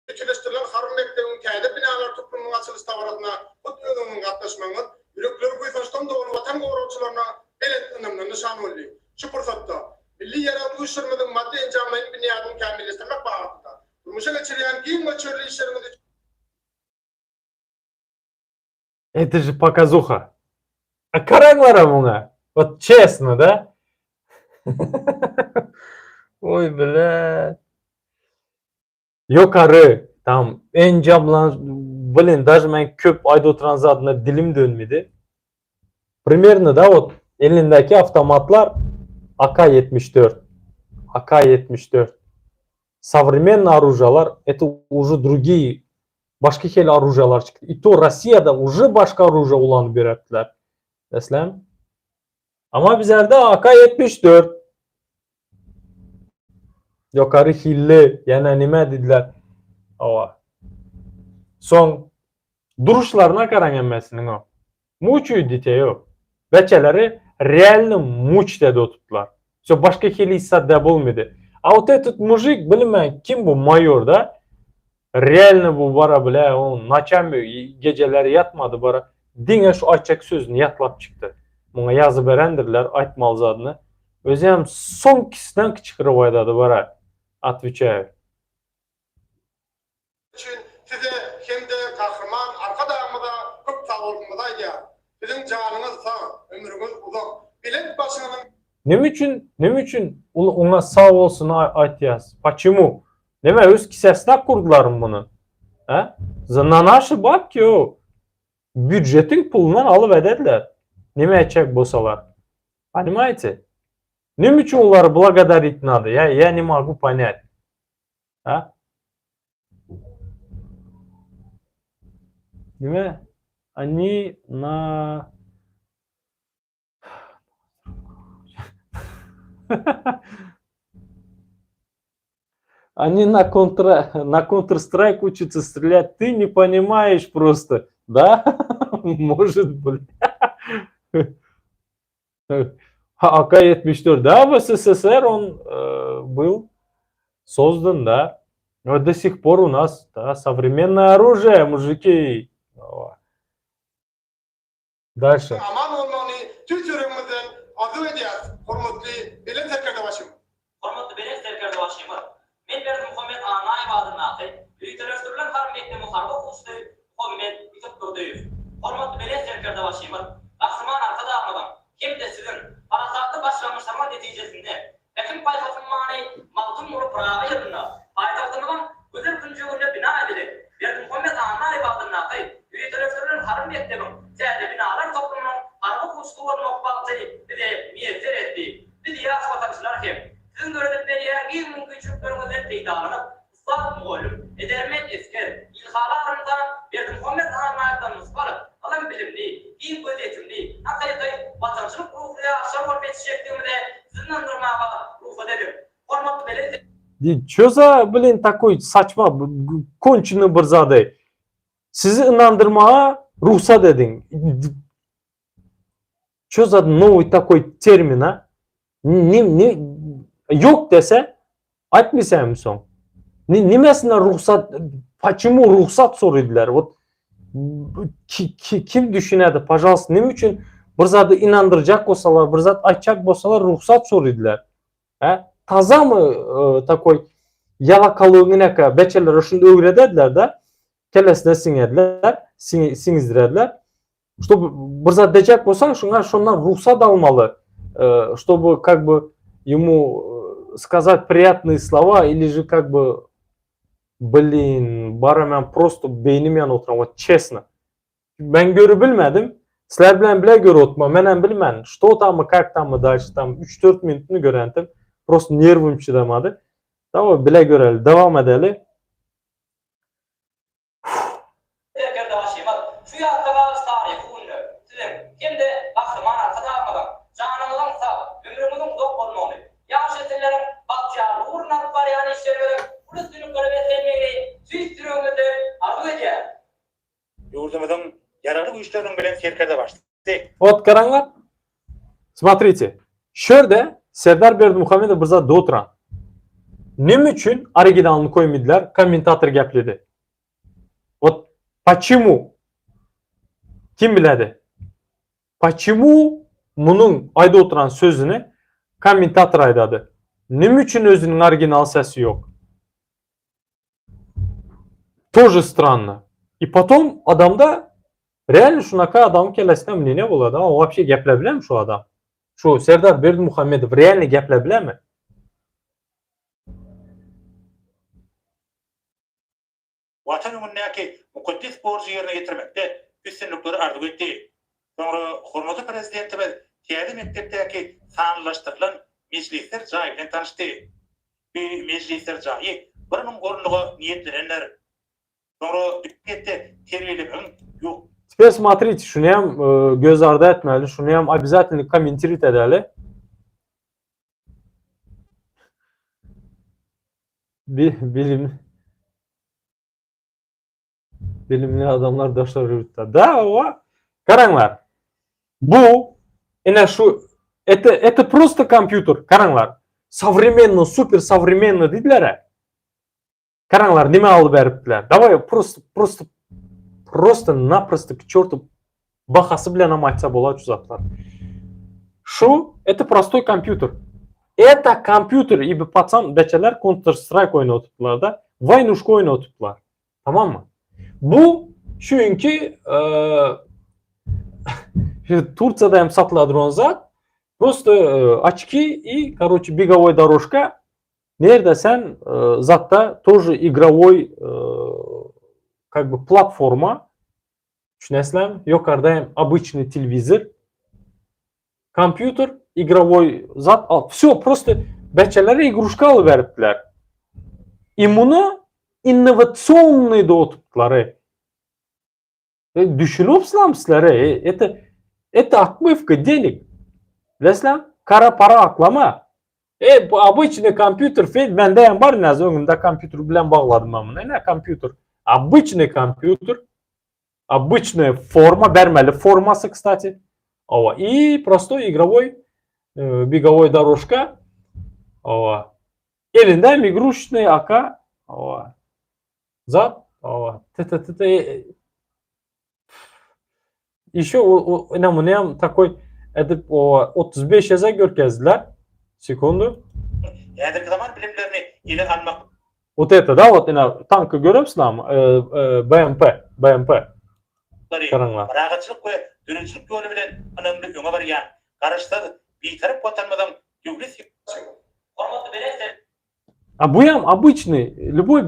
Ýöriteleşdirilen harby mekdebiň täze binalar toplumynyň açylyş dabarasyna hut özüňiziň gatnaşmagyňyz ýürekleri buýsançdan doly Watan goragçylaryna belent ynamdan nyşan boldy. Şu pursatda Milli Ýaragly Güýçlerimiziň maddy-enjamlaýyn binýadyny kämilleşdirmek babatynda durmuşa geçirýän giň möçberli işleriňiz üçin Это же показуха. A garaňlara muňa. Wot çesno da. Oý bile. Ýokary tam enjamlan blin daže men köp aýdyp oturan zadyna dilim dönmedi. Primerno da wot elindäki awtomatlar AK 74. AK 74. Sowremennyý oružalar это уже drugiý başga hili oružalar çykdy. I to Rossiýada uje başga oruža ulanyp ýörepdiler. Meselem. Amma bizlerde AK 74. Ýokary hilli, ýene nime diýdiler. Hawa. Soň duruşlaryna garaň hemmesiniň o. Muçuýu diteý o. Beçeleri realno muç dedi otupdylar. Vse başga hili hissat bolmady. A vot etot mujik bilmän kim bu maýor da. Realno bu bara bile o noçami gejeleri ýatmady bara. Diňe şu aýtjak sözüni ýatlap çykdy. Muňa ýazyp berendirler aýtmaly zadyny. Özem soňkisinden kyçgyryp aýdady bara. Otwçaýu. Üçin Size hem-de Gahryman Arkadagymyza köp sagbolsunymyzy aýdýarys. Siziň janyňyz sag, ömrüňiz uzak, belent başyňyzyň. Neme üçin, neme üçin oňa sag bolsun aýtýas? Počemu? Neme öz kisesine kurdularmy muny? Hä? Za na naşy babki o. Býudžetiň pulundan alyp edediler. Neme etjek bolsalar. Ponimaýte? Neme üçin olary blagodarit nado? Ýa ýa ne mogu ponýat. Hä? Nime? Oni na Они на контра, на Counter-Strike учатся стрелять. Ты не понимаешь просто. Да? Может быть. AK-74. Да, в СССР он э, был создан, да. Но до сих пор у нас да, современное оружие, мужики. Дальше. Aman bolmagyny tüýs ýüregimizden arzuw edýäris, hormatly Belent Serkerdebaşym! Hormatly Belent Serkerdebaşymyz, men Berdimuhamet Annaýew adyndaky Ýöriteleşdirilen harby mekdebiň harby okuwçysy Muhammet Ýusupdurdyýew. Hormatly Belent Serkerdebaşymyz, Gahryman Arkadagymyzyň hem-de Siziň parasatly başlangyçlaryňyz netijesinde Pähim-paýhas ummany Magtymguly Pyragy ýylynda paýtagtymyzyň gözel künjeginde bina edilen Berdimuhamet Annaýew adyndaky ýöriteleşdirilen harby mekdebiň täze binalar toplumynyň harby okuwçysy bolmak bagty bize miýesser etdi. Biz ýaş watançylar hem Siziň döredip berýän giň mümkinçilikleriňizden peýdalanyp, ussat mugallym, edermen esger, ilhalar ynsan Berdimuhamet Annaýewden nusga alyp, ylym-bilimli, giň gözýetimli, hakyky watançylyk ruhly ýaşlar bolup ýetişjekdigimize sizi ynandyrmaga rugsat ediň. Hormatly Belent Diý, ço za, blin, takoý saçma, konçenyý bir zady. Sizi ynandyrmaga rugsat ediň. Ço za nowy takoý termin, a? Ne, ne, ýok dese, aýtmaýsaňmy soň? Ne, nimesine rugsat, почему rugsat soraýdylar? Wot, ki, ki, kim düşünedi, pažalsta, neme üçin bir zady ynandyrjak bolsalar, bir zat aýtjak bolsalar rugsat soraýdylar? Hä? Tazamy takoý ýalakalygyň näka beçelere şuny öwredediler-de, kellesine siňediler, siňizdirediler. Ştoby bir zat dejek bolsaň, şuňa şondan rugsat almaly, ştoby kak by ýemu skazat priýatnyý slowa ili že kak by blin, bara men prosto beýnim ýanyp oturan, wot çesno. Men görübilmedim. Sizler bilen bile görüp oturma, menem bilmen. Şto tam i kak tam i dalşe tam üç-dört minutyny görentim. Prosto nerwim çydamady. Daway bile göreli, dowam edeli. Serkerdebaşymyz, şu ýatda galyş taryhy günde Siziň hem-de Gahryman Arkadagymyzyň janyňyzyň sag, ömrüňiziň uzak bolmagyny, ýaş nesilleriň bagtyýarlygy ugrunda alyp barýan işleriňiziň uly üstünliklere beslenmegini tüýs ýüregimizden arzuw edýäris. Ýurdumyzyň Ýaragly Güýçleriniň Belent Serkerdebaşysy. Ot garaňlar. Smotrite. Şerde Serdar Berdimuhamedow bir zat oturan. Neme üçin originalyny koýmediler, kommentator gepledi. Wot почему? Kim biledi? Почему munuň aýdyp oturan sözüni kommentator aýdady? Neme üçin özüniň original sesi ýok? Тоже странно. И potom adamda real şunaka adamyň kellesinde mneniýa bolady, a wapşe geplä bilermi şu adam? Şu Serdar Berdimuhamedow realny geplä bilermi? Watan öňündäki mukaddes borjy ýerine ýetirmekde üstünlikleri arzuw etdi. Soňra hormatly Prezidentimiz täze mekdepdäki sanlylaşdyrylan mejlisler jaýy bilen tanyşdy. Bu mejlisler jaýy 1000 orunlyga niýetlenendir. Soňra mekdepde terbiýelemegiň ýok. Teper smotrite şuny hem göz ardy etmeli, şuny hem obязательно kommentirowat edeli. Bilim Bilimli adamlar daşary ýurtda. Da, owa. Garaňlar. Bu ine şu это это prosto kompýuter. Garaňlar. Sowremenny, super sowremenny diýdiler. Garaňlar nime alyp beripdiler. Daway prosto prosto prosto naprosto k çortu bahasy bilen hem aýtsa bolar şu zatlar. Şu это prostoý kompýuter. Это kompýuter i bu paçan beçeler Counter Strike oýnap oturdylar da, Waýnuşka oýnap oturdylar. Tamammy? Bu çünki Tursiýada hem satyla duran zat. Prosto oçki i karoçe begowoý dorožka. Nirde sen zatda тоже igrowoý kak by platforma. Düşünesizlermi? Ýokarda hem obyçnyý telewizor. Kompýuter, igrowoý zat al. Wsё, prosto beçelere igruşka alyp beripdiler. I muny innowasionnyý dogutupdylar. E, düşünipsizlermi sizler? E, это, это отмывка денег. Bilesizlermi? Kara para aklama. E, bu obyçnyý kompýuter, fe, mende hem bar näz öňümde kompýuter bilen bagladym men muny. Ine kompýuter. Obyçnyý kompýuter. Obyçnyý forma, bermeli formasy, kstati. Owa, i prostoý igrowoý e, begowoý dorožka. Owa. Elinde hem igruçnyý AK. Owa. Zat. Owa. T t t t Еще ine muny hem takoý edip o 35 eze görkezdiler. Sekundu. Häzirki zaman bilimlerini ele almak. Вот это, да, вот ine tanky görüpsiňizmi? BMP, BMP. Garaňlar. Parahatçylyk we döredijilik ýoly bilen ynamly öňe barýan Garaşsyz, Bitarap Watanymyzyň döwlet Hormatly Belent A bu hem obyçnyý, lýuboý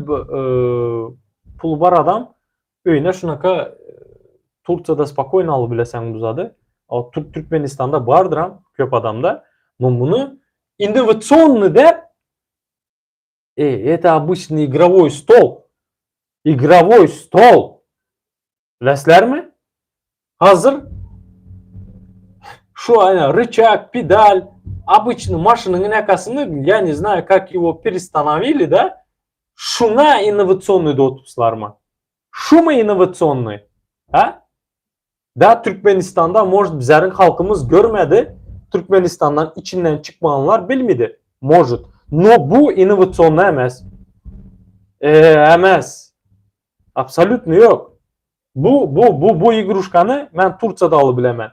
puly bar adam öýüne şunaka Tursiýada spokoýno alyp bileseň bu zady. A Türkmenistanda bardyram köp adamda. No muny innowasionnyý däp Ey, это обычный игровой stol. Игровой stol. Bilesizlermi? Hazır şu ana rычаг, pedal, обычный maşynyň inakasyny, я не знаю, как его перестановили, да? Şuňa innowasionnyý diýip Şumy innowasionnyý? Ha? Da Türkmenistanda может bizleriň halkymyz görmedi, Türkmenistandan içinden çykmanlar bilmedi. Может. No bu innowasionnyý emes. E, emes. Absolýutno ýok. Bu bu bu bu igruşkany men Tursiýada alyp bilemen.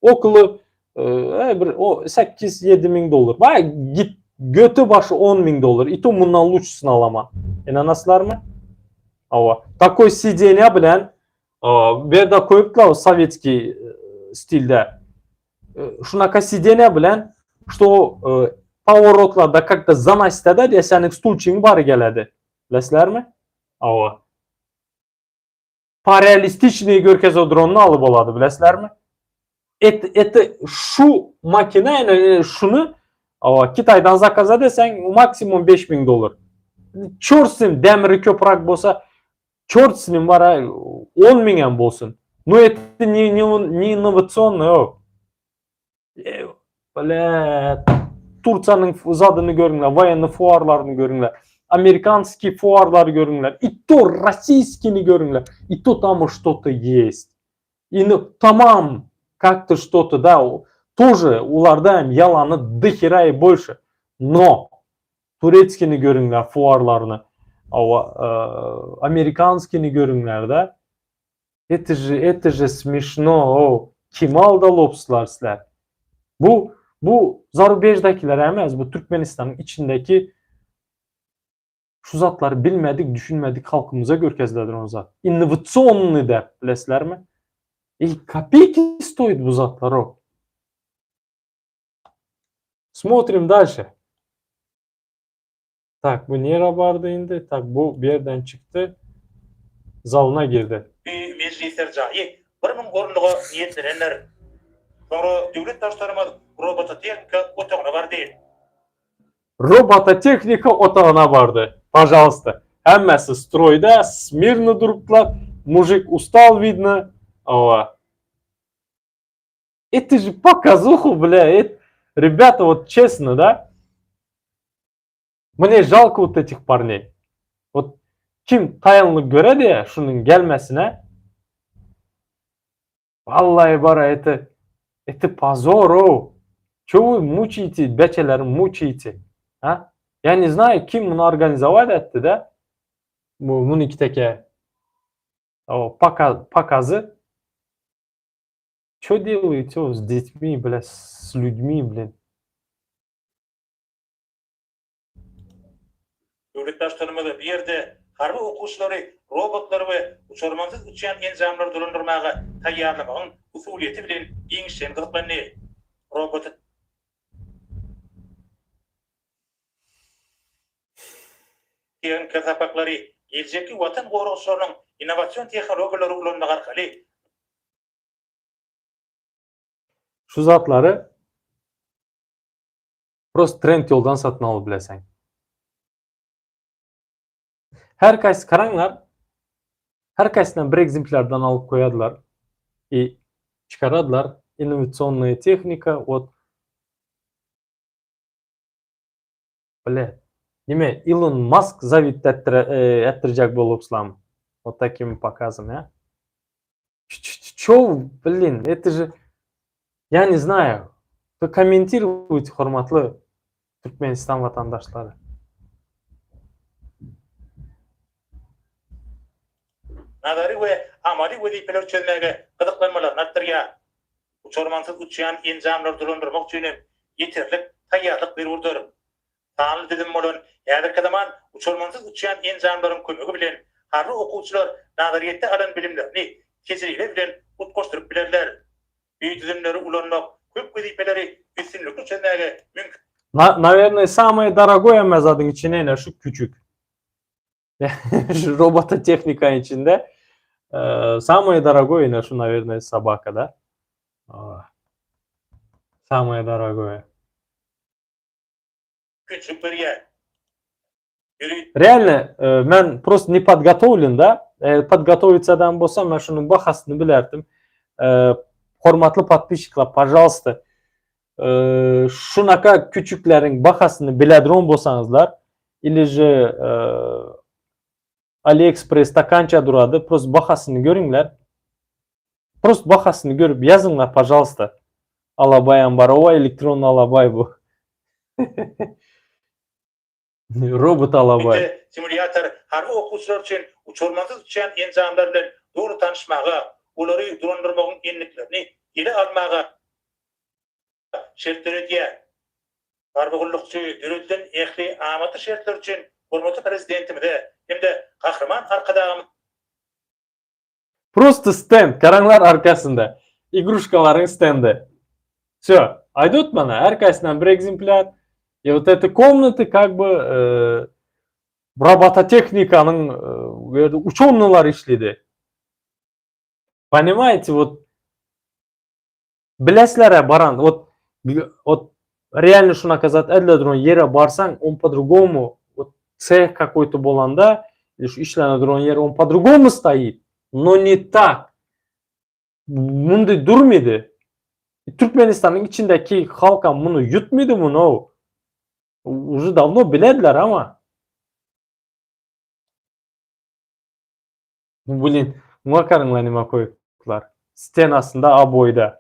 Okolo e, bir o 8-7 müň dollar. Baý git götü başy 10 müň dollar. I to mundan luçusyny alaman. Inanaslarmy? Awa. Takoý sidenýa bilen bu ýerde koýupdylar sovetskiý stilde. Şunaka sidenýa bilen что поворотlarda как-то заносит edýär, seniň stulçyň bary geledi. Bilesizlermi? Awa. Parealistiçnyý görkeze dronyny alyp bolady, bilesizlermi? Et, et, şu makina, ýani şuny awa, Kitaýdan zakaz edeseň, maksimum 5000 dollar. Çort s nim, demiri köprak bolsa, çort s nim bara 10 müň hem bolsun. No это не, не, не innowasionnyý, o. Bile, Tursiýanyň zadyny görüňler, woýenny fuarlaryny görüňler, amerikanskiý fuarlary görüňler, i to rossiýskini görüňler, i to tam что-то есть. I no tamam как-то что-то да, тоже ularda hem ýalany do hera i больше. No turetskini görüňler fuarlaryny, awa, amerikanskini görüňler da. Это же, это же смешно, o. Kimi aldalopslar sizler? Bu bu zarubejdakiler emes, bu Türkmenistanyň içindeki şu zatlary bilmedik, düşünmedik halkymyza görkezdiler o zat. Innowasionnyý däp, bilesizlermi? I kopeyki stoýit bu zatlar o. Smotrim dalşe. Tak, bu nirä bardy indi? Tak, bu bu ýerden çykdy. Zalyna girdi. Bu mejlisler jaýy 1000 orunlyga niýetlenendir. Soňra döwlet Baştutanymyz robototehnika otagyna bardy. Robototehnika otagyna bardy. Pažalsta. Hemmesi stroýda, smirno durupdylar. Mujik ustal widno. Owa. Это же показуху, бля. Это... Ребята, вот честно, да? Мне жалко вот этих парней. Вот kim taýynlyk göredi şunuň gelmesine? Vallahi bara это это позор, o. Чё вы мучаете, beçeleri мучаете? А? Я не знаю, kim muny organizować etdi da? Bu muny teke o пока, показы. Что делаете с детьми, бля, с людьми, блин? Döwlet Baştutanymyz bu ýerde harby okuwçylary robotlary we uçarmansyz uçýan enjamlary dolandyrmaga taýýarlamagyň usulyýeti bilen giňişleýin gyzyklandy. Robot tehnika sapaklary geljekki Watan goragçylarynyň innowasion tehnologiýalary ulanmak arkaly Şu zatlary prosto Trendyoldan satyn alyp bileseň. Her kaýsy garaňlar, her kaýsyndan bir ekzemplyardan alyp goýadylar i çykaradylar innowasionnyý tehnika вот. Bile. Nime Ilon Mask zawit etdirjek bolupslam. Вот таким показом, ya. Ço, blin, это же я не знаю. Вы комментируйте, hormatly Türkmenistan watandaşlary. Nazary we amaly wezipeleri çözmäge gyzyklanmalaryny artdyrýar. Uçarmansyz uçýan enjamlary dolandyrmak üçin hem ýeterlik taýýarlyk zerurdyr. Sanly düzüm bolan häzirki zaman uçarmansyz uçýan enjamlaryň kömegi bilen harby okuwçylar nazaryýetde alan bilimlerini tejribe bilen utgaşdyryp bilerler. Bu düzümleri ulanmak köp wezipeleri üstünlikli çözmäge mümkinçilik Na, nawernoý samyý dorogoý hemme zadyň içinde ine şu küçük. Şu robototehnikanyň içinde samyý dorogoý ine şu nawernoý sobaka da. Samyý dorogoý. Mümkinçilik berýär. Ýöri. Realno men prosto ne podgotowlen da. Podgotowits adam bolsam men şunuň bahasyny bilerdim. Hormatly podpisçikler, pažalsta şunaka küçükleriň bahasyny biledron bolsaňyzlar ili же AliExpressda kança durady prosto bahasyny görüňler. Prosto bahasyny görüp ýazyňlar pažalsta. Alabaýam bar owa elektronny alabaý bu. Robot alabaý. Ýörite simulýator harby okuwçylar üçin uçarmansyz uçýan enjamlar bilen doly tanyşmaga, olary dolandyrmagyň endiklerini ele almaga şert döredýär. Harby gullukçy döredilen ähli amatly şertler üçin hormatly Prezidentimize hem-de Gahryman Arkadagymyza Prosto stend, garaňlar arkasynda. Igruşkalaryň stendi. Vse, aýdyp mana, her kaýsyndan bir ekzemplýar. И вот эти комнаты как бы e, robototehnikanyň e, ýerde uçonylar işledi. Понимаете, вот Bilesizler-ä baran, вот вот реально şunaka zat edile duran ýere barsaň, on po-drugomu, вот seh kakoý-to bolanda, ili şu işlene duran ýer on po-drugomu stoit, no ne tak. Mundy durmydy. Türkmenistanyň içindäki halkam muny ýutmydy muny-ow. Uje dawno bilediler ama. Blin, muňa garaňlar nima koýupdylar. Stenasynda oboýda.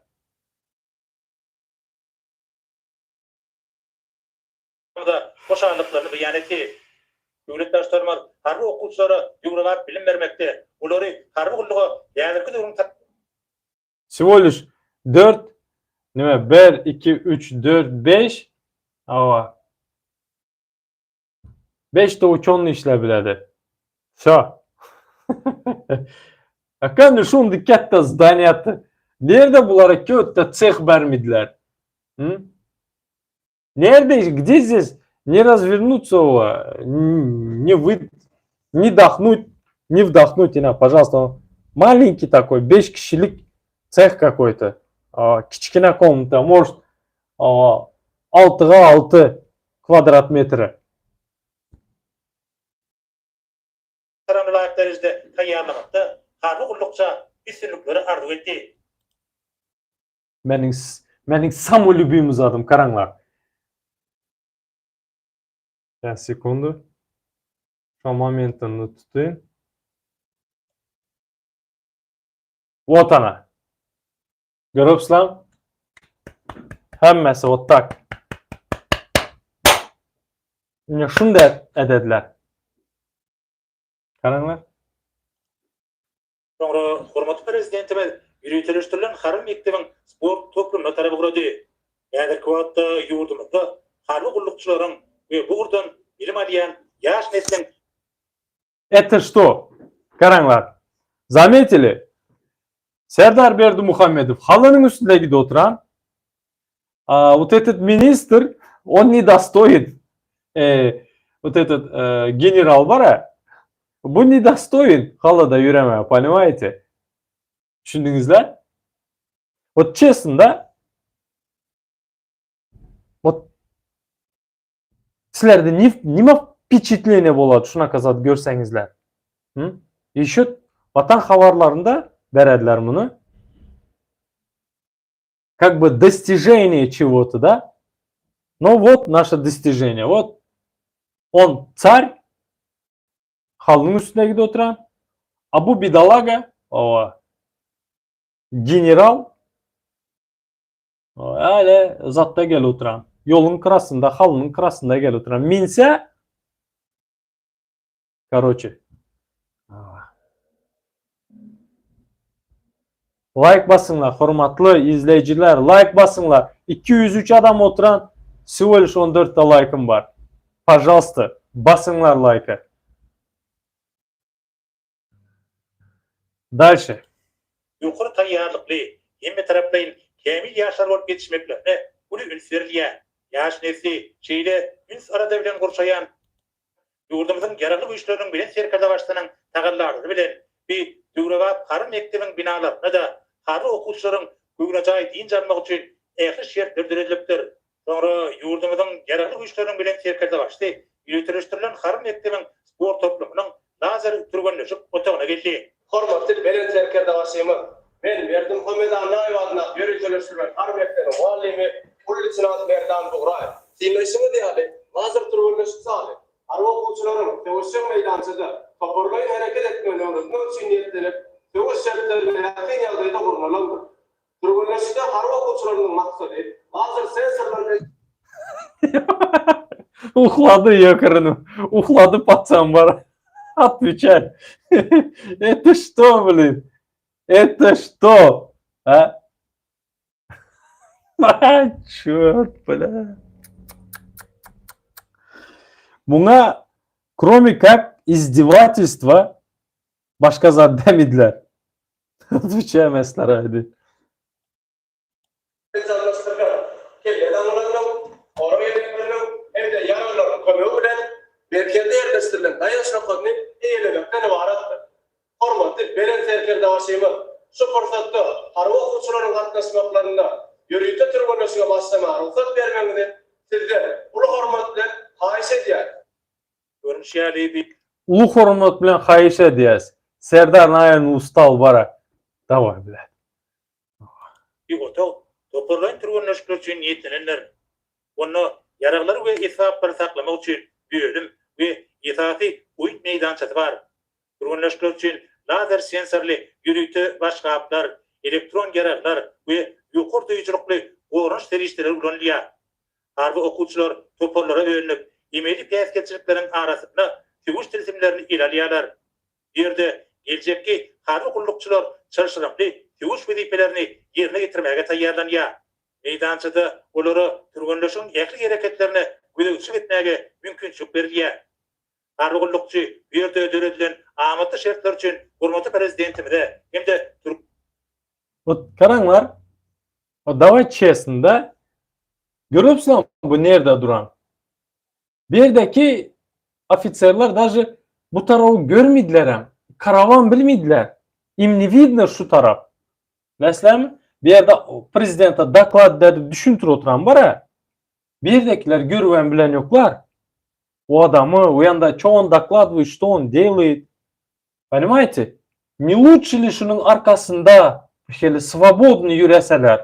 Da hoşallyklaryny beýan etdi. Döwlet Baştutanymyz harby okuwçylara döwrebap bilim bermekde, olary harby gulluga häzirki döwrüň Всего lişь dört, nime, bir, iki, üç, dört, beş, hawa. Beşde uçony işläp biledi. Vsё. Akany şundy ketde zdanýaty. Nirde bulara kötde tseh bermediler? Hı? Nirde, gde здесь не развернуться, не вы, не дохнуть, не вдохнуть, ina, пожалуйста, маленький такой, beş kişilik tseh какой-то, kiçkine komnata, может, altyga alty kwadrat metri. Talaba laýyk derejede taýýarlamakda harby gullukça üstünlikleri arzuw etdi. Meniň meniň samyý lýubimyý zadym garaňlar. Şas sekundu. Şo momentini tutayyn. Wot ana. Görüpsizlermi? Hemmesi wot tak. Ine şunday edediler. Garaňlar. Soňra hormatly Prezidentimiz ýöriteleşdirilen harby mekdebiň sport toplumyna tarap ugrady. Häzirki wagtda ýurdumyzda harby gullukçylaryň we bu ugurdan bilim alýan ýaş nesliň Eto şto? Garaňlar. Zametili? Serdar Berdimuhamedow halynyň üstünde gidip oturan. A, вот этот ministr, on ne dostoin. E, вот этот e, general bar-a, bu ne dostoin halyda ýöremäge, понимаете? Düşündiňizler? Вот честно, да? Вот Sizlerde nime wpeçitleniýe bolady şunaka zat görseňizler? Hı? Ýeşo Watan habarlarynda berediler muny. Как бы достижение чего-то, да? Ну вот наше достижение. Вот. On tsar, halynyň üstünde gidip oturan, a bu bidalaga, owa, general, äle zatda gelip oturan, ýoluň gyrasynda, halynyň gyrasynda gelip oturan. Minse, Karoçe. Laýk basyňlar hormatly izleýjiler laýk basyňlar 203 adam oturan всего лишь 14 ta laýkym bar. Pažalsta basyňlar laýka. Dalşe. Ýokary taýýarlykly, hemmetaraplaýyn kämil ýaşlar bolup ýetişmeklerine uly üns berilýär. Ýaş nesli şeýle üns-alada bilen gurşaýan Ýurdumyzyň Ýaragly Güýçleriniň Belent Serkerdebaşysynyň tagallalary bilen bi döwrebap harby mekdebiň binalarynda-da harby okuwçylaryň göwnejaý dynç almagy üçin ähli şertler döredilipdir. Soňra ýurdumyzyň Ýaragly Güýçleriniň Belent Serkerdebaşysy ýöriteleşdirilen harby mekdebiň sport toplumynyň lazer türgenleşik otagyna geldi. Hormatly Belent Serkerdebaşymyz, men Berdimuhamet Annaýew adyndaky ýöriteleşdirilen harby mekdebiň mugallymy uly leýtenant Merdan Bugraýew. Synlaýşyňyz ýaly, lazer türgenleşik zaly harby okuwçylaryň söweşjeň meýdançada toparlaýyn hereket etmegini öwretmek üçin niýetlenip, söweş şertlerine ýakyn ýagdaýda gurnalandyr. Türgenleşikde harby okuwçylarynyň maksady lazer sensorlary bilen Uhlady ýökürünip. Uhlady paçan bar. Otwečay. Это что, блин? Это что? А? Чёрт, бля. Muňa кроме как издевательства başga zat demediler. Otwečay mesler aýdy. Enjamlaşdyrylan kelle daňylarynyň, gorag ýelekleriniň hem-de ýaraglaryň kömegi bilen merkezde ýerleşdirilen daýanç nokadyny eýelemekden ybaratdyr. Hormatly Belent Serkerdebaşymyz şu pursatda harby okuwçylaryň gatnaşmaklarynda ýörite türgenleşige başlamaga rugsat bermegiňizi Sizden uly hormat bilen haýyş edýäris. Görnüşi ýaly, bi. Uly hormat bilen haýyş edýäs. Serdar naýerny ustal bara. Daway blet. Bu otag toparlaýyn türgenleşikler üçin niýetlenendir. Onda ýaraglary we esbaplary saklamak üçin bölüm we esasy oýun meýdançasy bar. Türgenleşikler üçin lazer sensorly ýörite başgaplar, elektron ýaraglar we ýokary duýujylykly goranyş serişdeleri ulanylýar. Harby okuwçylar toparlara bölünip, emeli päsgelçilikleriň arasynda söweş tilsimlerini ele alýarlar. Bu ýerde geljekki harby gullukçylar çylşyrymly söweş wezipelerini ýerine ýetirmäge taýýarlanýar. Meýdançada olara türgenleşigiň ähli hereketlerine gözegçilik etmäge mümkinçilik berilýär. Harby gullukçy bu ýerde döredilen amatly şertler üçin hormatly Prezidentimize hem-de Türk. Wot garaňlar, wot daway çesno da, görüpsiňmi bu nirde duran? Bu ýerdeki ofiserler daže bu tarawy görmedilerem, karawam bilmediler. Im ne widno şu tarap. Meselem, bu ýerde prezidente doklad edip düşündirip oturan bar-a. Bu ýerdekiler görübem bilen ýoklar. O adamy, o ýanda ço on dokladwyýet, što on delает. Ponimaýte? Ne lutşe li şunuň arkasynda şeýle swobodny ýöreseler,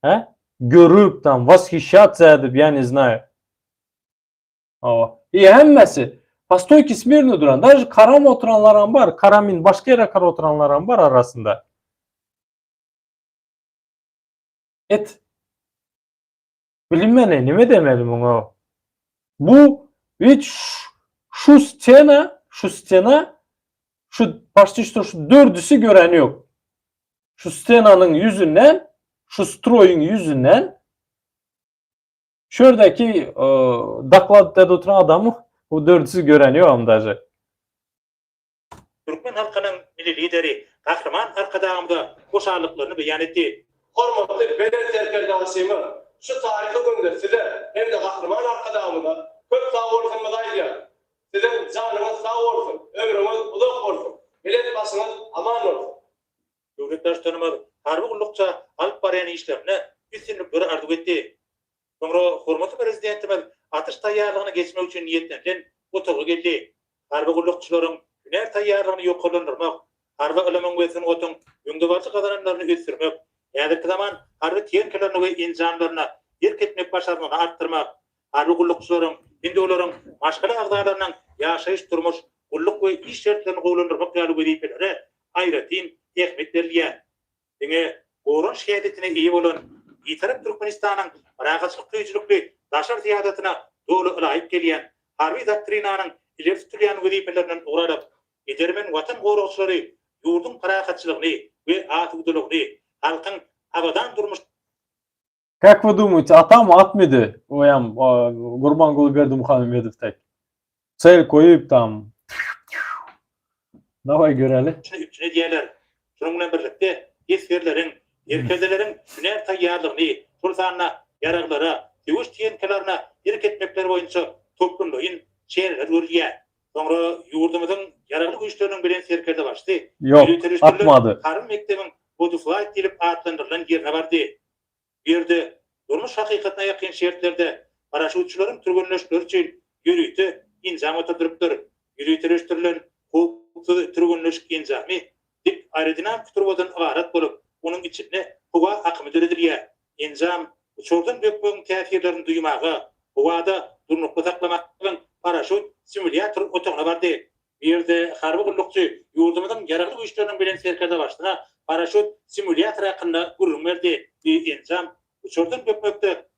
hä? Görüp tam, washyşatsa edip, ýa ne znaýu. Hawa. I hemmesi po stoýke smirno duran. Daže karam oturanlaram bar, karamin başga ýere kar oturanlaram bar arasynda. Et. Bilinmene nime demeli muňa. Bu hiç şu stena, şu stena şu почти что şu dördüsi göreni ýok. Şu stenanyň ýüzünden, şu stroýyň ýüzünden şu ýerdäki doklad edip oturan adamy bu dördüsi göreni ýok daže. Türkmen halkynyň Milli Lideri Gahryman Arkadagymyza hoşallyklaryny beýan etdi. Hormatly Belent Serkerdebaşymyz, şu taryhy günde Size hem-de Gahryman Arkadagymyza köp sagbolsunymyzy aýdýarys. Siziň janyňyz sag bolsun, ömrüňiz uzak bolsun, belent başyňyz aman bolsun! Döwlet Baştutanymyz harby gullukça alyp barýan işlerinde üstünlikleri arzuw etdi. Soňra hormatly Prezidentimiz atyş taýýarlygyny geçmek üçin niýetlenilen otaga geldi. Harby gullukçylaryň hünär taýýarlygyny ýokarlandyrmak, harby ylymyň we sungatyň öňdebaryjy gazananlaryny ösdürmek, häzirki zaman harby tehnikalaryna we enjamlaryna erk etmek başarnygyny artdyrmak, harby gullukçylaryň. hem-de olaryň maşgala agzalarynyň ýaşaýyş-durmuş, gulluk we iş şertlerini gowulandyrmak ýaly wezipelere aýratyn ähmiýet berilýär. Diňe goranyş häsiýetine eýe bolan Bitarap Türkmenistanyň parahatçylyk söýüjilikli daşary syýasatyna doly ylaýyk gelýän Harby doktrinanyň ileri tutulýan wezipelerinden ugur alyp, edermen Watan goragçylary ýurduň parahatçylygyny we asudalygyny, halkyň abadan durmuş. Kak вы думаете, atam atmydy oýam Gurbanguly Berdimuhamedow tek? Sel koýup tam. Daway göreli. Üpjün edýärler. Şunuň bilen birlikde, esgerleriň, serkerdeleriň hünär taýýarlygyny, şol sanda ýaraglara, söweş tehnikalaryna erk etmekleri boýunça toplumlaýyn çäreler görülýär. Soňra ýurdumyzyň Ýaragly Güýçleriniň Belent Serkerdebaşysy Ýok, ýöriteleşdirilen atmady. harby mekdebiň Boduflaýt diýlip atlandyrylan ýerine bardy. Bu ýerde durmuş hakykatyna ýakyn şertlerde paraşýutçylaryň türgenleşikleri üçin ýörite enjam oturdylypdyr. Ýöriteleşdirilen howpsuz türgenleşik enjamy dik aerodinamiki turbadan ybarat bolup, onuň içinde howa akymy döredilýär. Enjam uçardan bökmegiň täsirlerini duýmaga, howada durnukly saklamaga paraşýut simulýator otagyna bardy. Bu ýerde harby gullukçy ýurdumyzyň Ýaragly Güýçleriniň Belent Serkerdebaşysyna paraşýut simulýatory hakynda gürrüň berdi. Bu enjam uçardan bökmekde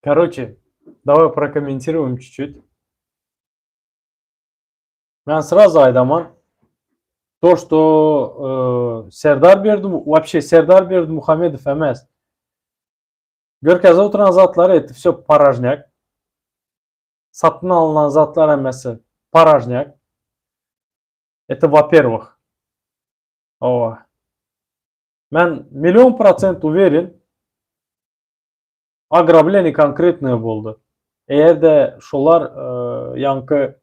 Karoçe, daway prokommentiruem çüçüt. Men srazu aýdaman, to što Serdar Berdi, wapşe Serdar Berdimuhamedow emes. Görkezip oturan zatlary это все poražnýak. Satyn alynan zatlar hemmesi poražnýak. Это во-первых. Hawa. Men million prosent uweren, ogrableniýe konkretnoe boldy. Eger-de şolar ýaňky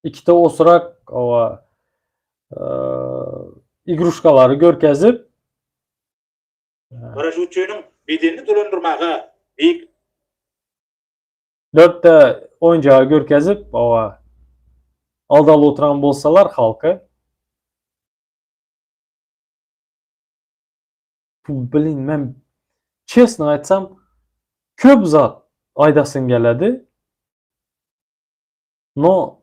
ikite osurak hawa igruşkalary görkezip, Paraşýutçynyň bedenini dolandyrmaga beýik. Dörtde oýunjagy görkezip, oba aldaly oturan bolsalar halky. Blin, men çesno aýtsam, köp zat aýdasym geledi. No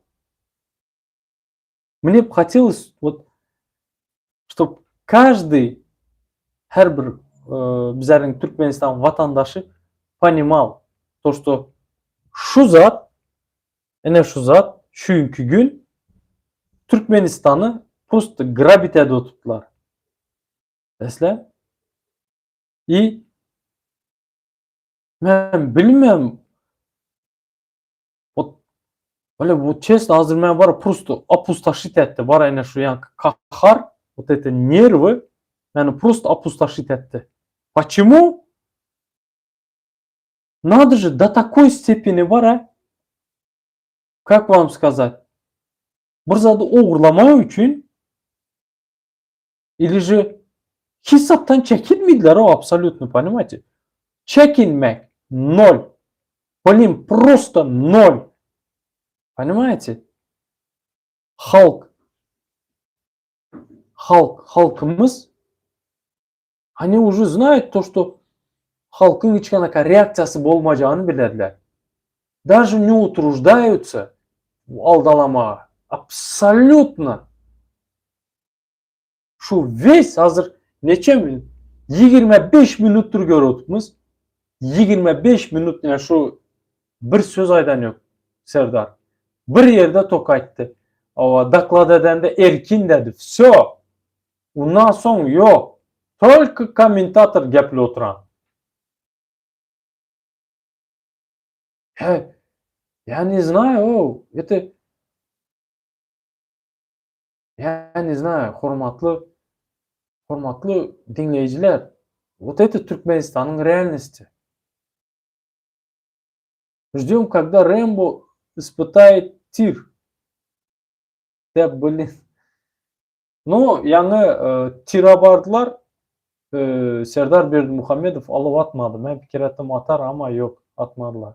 mne b hotelos wot ştob každyý her bir bizleriň Türkmenistan watandaşy ponimal to şto şu zat ine şu zat şuňki gün Türkmenistany prosto grabit edip oturdylar. Esle i men bilmem Wot Bile bu çesno hazir men bar prosto opustoşit etdi. Bar ene şu ýanky kahar, wot eti nerwy meni prosto opustoşit etdi. Počemu? Nado же do takoý stepeni bar a. Kak vam skazat? Bir zady ogurlamak üçin ili же hesapdan çekinmediler o absolýutno, ponimaýte? Çekinmek nol. Blin prosto nol. Ponimaýte? Halk halk halkymyz oni уже znaýut to što halkyň hiç kanaka reaksiýasy bolmajagyny bilediler. Daže ne utruždaýutsa aldalamaga. Absolýutno. Şu wes hazir neçe minut? 25 minutdyr görüp oturmyz. 25 minut yani şu bir söz aýdan ýok Serdar. Bir ýerde tok aýtdy. Awa doklad edende erkin dedi. Vsyo. Undan soň ýok. Tolko kommentator gepli oturan. He, ya ne znayu, o, это Ýa ne znaýu hormatly hormatly diňleýjiler wot eto Türkmenistanyň realnosti. Ždem kogda Rembo ispytaet tir. Da blin. Nu, ýaňy tira bardylar, Serdar Berdimuhamedow alyp atmady. Men pikir etdim atar, amma ýok, atmadylar.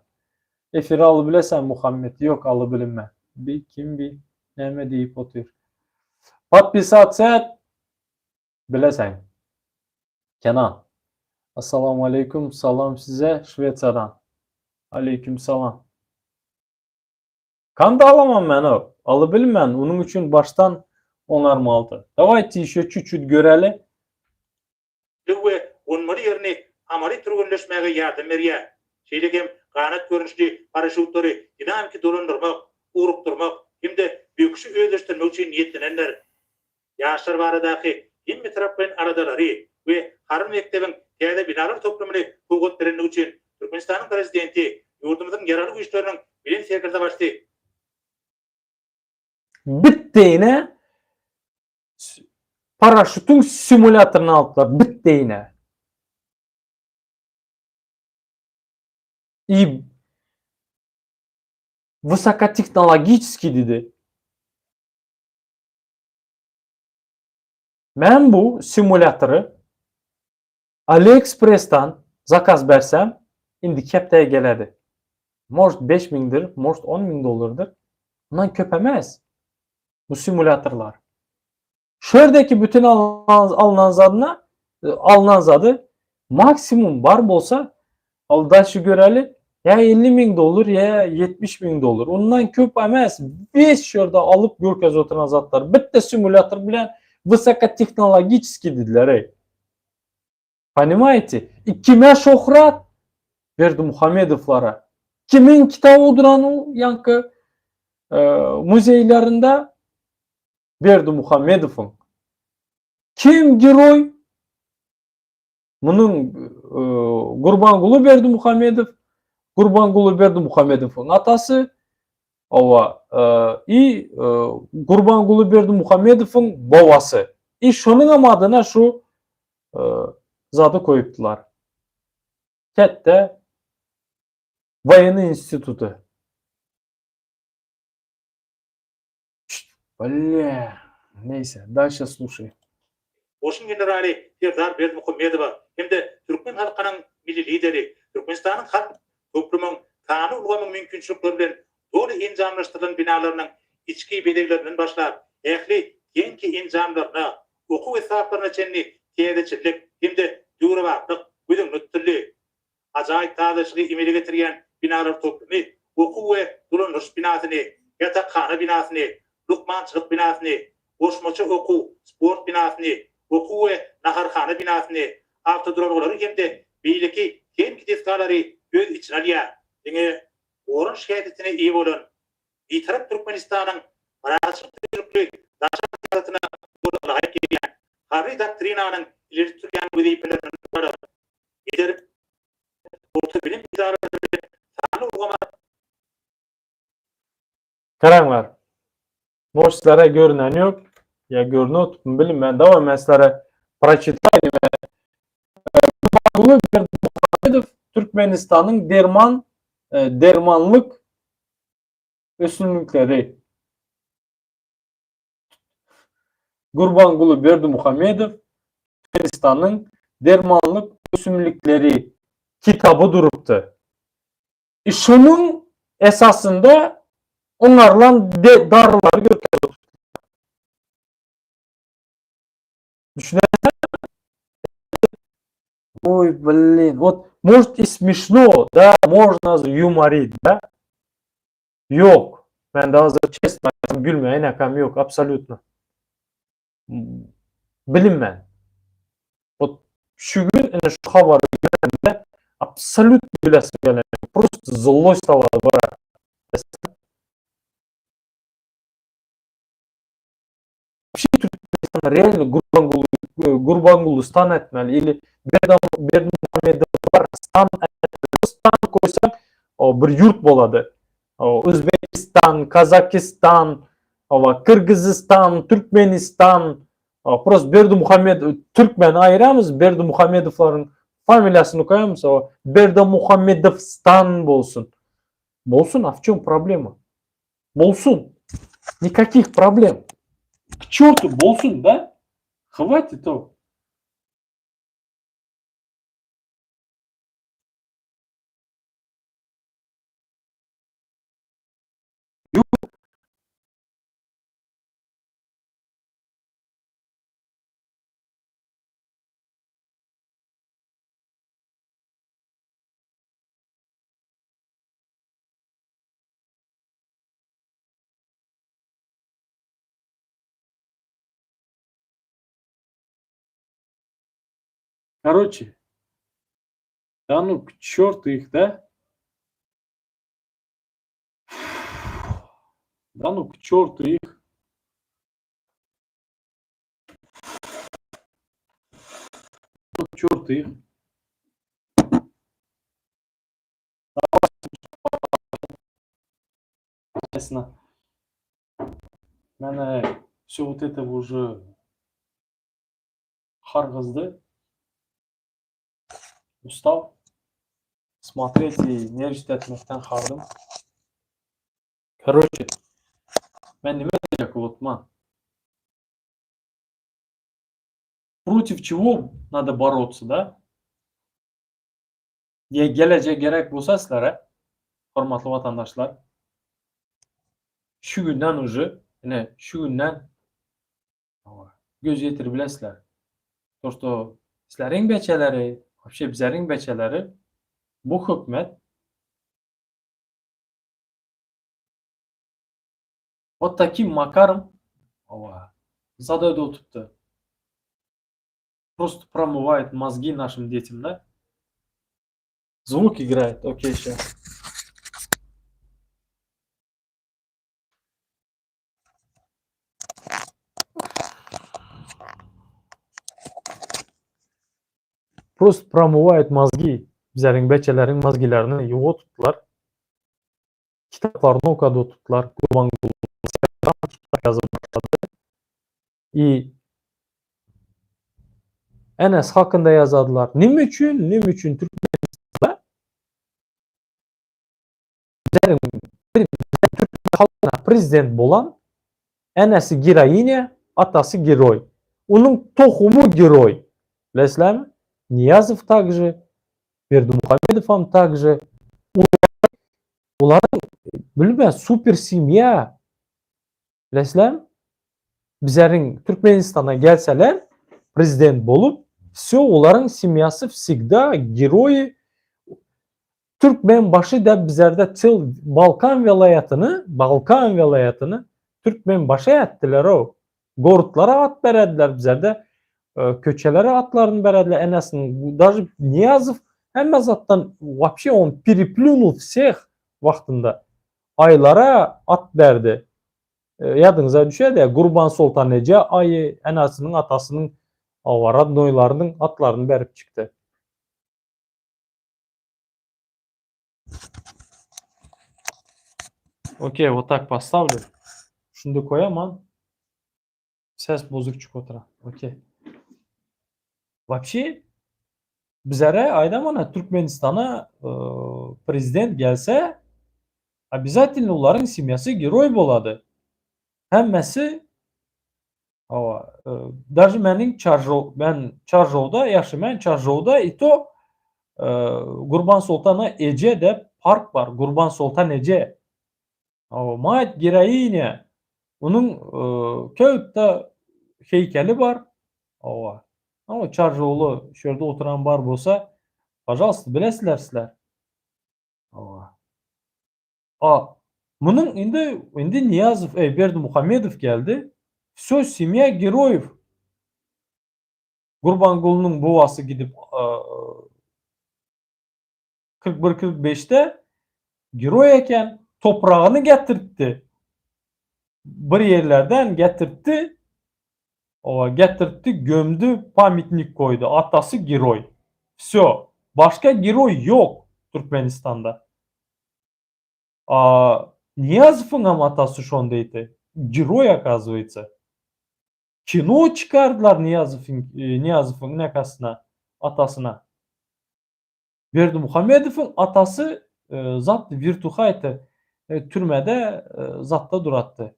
Efiri alybilesen Muhammet, ýok alybilinme. Bi kim bi, näme diýip otyr. Podpisatsa et, bileseň. Kenan. Assalamualeýkum, salam size Şwesiýadan. Aleýkum salam. Kanda alamam men o. Alybilmen, onuň üçin başdan oňarmalydyr. Dawayte ýeşe çüt-çüt göreli. We gonmaly ýerini amaly türgenleşmäge ýardam berýär. Şeýle hem ganat görnüşli paraşýutlary dinamiki dolandyrmak, ugrukdyrmak hem-de böküşi özleşdirmek üçin niýetlenendir. Ýaşlar baradaky hemmetaraplaýyn aladalary we harby mekdebiň täze binalar toplumyny sowgat berendigi üçin Türkmenistanyň Prezidenti, ýurdumyzyň Ýaragly Güýçleriniň Belent Serkerdebaşysy, Bitdi ine. Paraşutyň simulýatoryny alyplar. Bitdi ine. I wysokotehnologiçeskiý diýdi. Men bu simulýatory AliExpress'dan zakaz bersem, indiki hepdeye geledi. Может 5000-dir, может 10000 dollardyr. Ondan köp emes. Bu simulýatorlar. Şu ýerdeki bütün alynan zadyna, alynan zady maksimum bar bolsa, al daşy göreli, ýa 50 miň dollar, ýa 70 miň dollar. Ondan köp emes. Wes şu ýerde alyp görkezip oturan zatlar. Bitte simulýator bilen wysokotehnologiçeskiý diýdiler, eý. Ponimaýte? I kime şöhrat? Berdimuhamedowlara. Kimiň kitaby duran o ýaňky muzeýlerinde? Berdimuhamedowyň. Kim geroý? Munuň Gurbanguly Berdimuhamedow, Gurbanguly Berdimuhamedowyň atasy, hawa, i Gurbanguly Berdimuhamedowyň babasy. I şonuňam adyna şu zady goýupdylar. Kätde woýennyý instituty. Blä, neýse, dalşe sluşaý. Goşun generaly Serdar Berdimuhamedowa hem-de türkmen halkynyň Milli Lideri, Türkmenistanyň Halk toplumyň sanly ulgamyň mümkinçilikleri bilen doly enjamlaşdyrylan binalarynyň içki bezeglerinden başlap, ähli tehniki enjamlaryna, okuw esbaplaryna çenli täzeçillik hem-de döwrebaplyk göz öňünde tutuldy. Ajaýyp sazlaşygy emele getirýän binalar toplumy okuw we dolandyryş binasyny, ýatakhana binasyny, lukmançylyk binasyny, goşmaça okuw, sport binasyny, okuw we naharhana binasyny, awtoduralgalary hem-de beýleki tehniki desgalary öz içine alýar. Diňe goranyş häsiýetine eýe bolan Bitarap Türkmenistanyň parahatçylyk söýüjilikli daşary syýasatyna doly laýyk gelýän Harby doktrinanyň ileri tutulýan wezipelerinden ybarat eder orta bilim edaralary bilen sanly ulgama Garaňlar. Может sizlere görünen ýok. Ýa görünip otypmy bilinmän. Daway men sizlere proçitaý neme. Gurbanguly Berdimuhamedow Türkmenistanyň derman dermanlyk ösümlikleri Gurbanguly Berdimuhamedow Türkmenistanyň dermanlyk ösümlikleri kitaby durupdy. E şonuň esasynda oňarylan darylary görkezip Düşünýäňmi? Oý, blin, вот может и смешно, да, можно юморить, да? Ýok. Mende hazir çesno aýtsam gülmäýin äkam ýok, absolýutno. Bilinmän. Wot şu gün ine şu habary göremde absolýutno gülesim gelen ýok. Prosto zlost alady bar. Вообще Türkmenistan реально Gurbanguly Gurbanguly-stan etmeli ili Berdimuhamedowlar stan etmeli. Stan koýsaň o bir ýurt bolady. Özbekistan, Kazakistan, owa Kyrgyzystan, Türkmenistan, prost Berdimuhamed Türkmeni aýyramyz, Berdimuhamedowlaryň familiýasyny koýamyz, o Berdimuhamedowstan bolsun. Bolsun, a w çem problema? Bolsun. Nikakih problem. K çortu bolsun da. Hwatit o. Ýok. Karoçe, da nu k çortu ih da. Da nu k çortu ih. K çortu ih. Честно. Meni все вот это уже hargyzdy. Устал смотреть и нервничать etmekden hardym. Karoçe, men nime diýjek bolupman? Против чего надо бороться, да? Gelejek gerek bolsa sizlere, hormatly watandaşlar, şu günden uje, ine, şu günden göz ýetirip bilesizler. To, što sizleriň beçeleri, wapşe bizleriň beçeleri bu hökümet Vot takim makarom hawa, zada otupdy. Просто промывает мозги нашим детям, да? Звук играет, окей, сейчас. Просто промывает мозги. Bizleriň beçeleriň mozgilerini ýuwa tutdular. Kitaplaryny okady tutdular. Gurbanguly kitap ýazyp başlady. I Enes hakynda ýazadylar. Nime üçin? Nime üçin Türkmenistanda bizleriň bir türkmen halkyna prezident bolan enesi geroinýa, atasy geroý. Onuň tohumy geroý. Bilesizlermi? Nyýazow takže, Berdimuhamedowam takže. Olaryň bilmän super semýa. Bilesizlermi? Bizleriň Türkmenistana gelseler prezident bolup, vsyo olaryň semýasy wsegda geroýi Türkmenbaşy dep bizlerde tsel Balkan welaýatyny, Balkan welaýatyny Türkmenbaşy ätdiler-ow. Gorutlara at berediler bizlerde, köçelere atlaryny berediler enesiniň. Daže Nyýazow hemme zatdan wapşe on pereplýunul wseh wagtynda. Aýlara at berdi. Ýadyňyza düşer-de, Gurbansoltan eje aýy enesiniň, atasynyň, hawa, rodnoýlarynyň atlaryny berip çykdy. Okey, вот tak поставлю. Şunda koýaman. Ses bozuk çykyp otyra. Okey. Wapşe bizlere aýdamana Türkmenistana prezident gelse obязательно olaryň semýasy geroý bolady. Hemmesi hawa daže meniň Çarjow men Çarjowda ýaşaýan Çarjowda i to Gurbansoltana eje dep park bar Gurbansoltan eje. Hawa mать geroinýa onuň köpde heýkeli bar. Hawa. Hawa Çarjowly şu ýerde oturan bar bolsa pažalsta bilesizler sizler. Hawa. A munuň indi indi Nyýazow eý Berdimuhamedow geldi. Wsё semýa geroýew. Gurbangulynyň bobasy gidip 41 45-de geroý eken topragyny getirtdi. Bir ýerlerden getirtdi. Owa getirtdi, gömdi, pamytnik goýdy. Atasy geroý. Wsё. Başga geroý ýok Türkmenistanda. A Nyýazowyňam atasy şondaýdy. Geroý okazywaytsa. Kino çykardylar Nyýazowyň Nyýazowyň nekasyna, atasyna. Berdimuhamedowyň atasy zat wirtuhaýdy. Türmede zatda duratdy.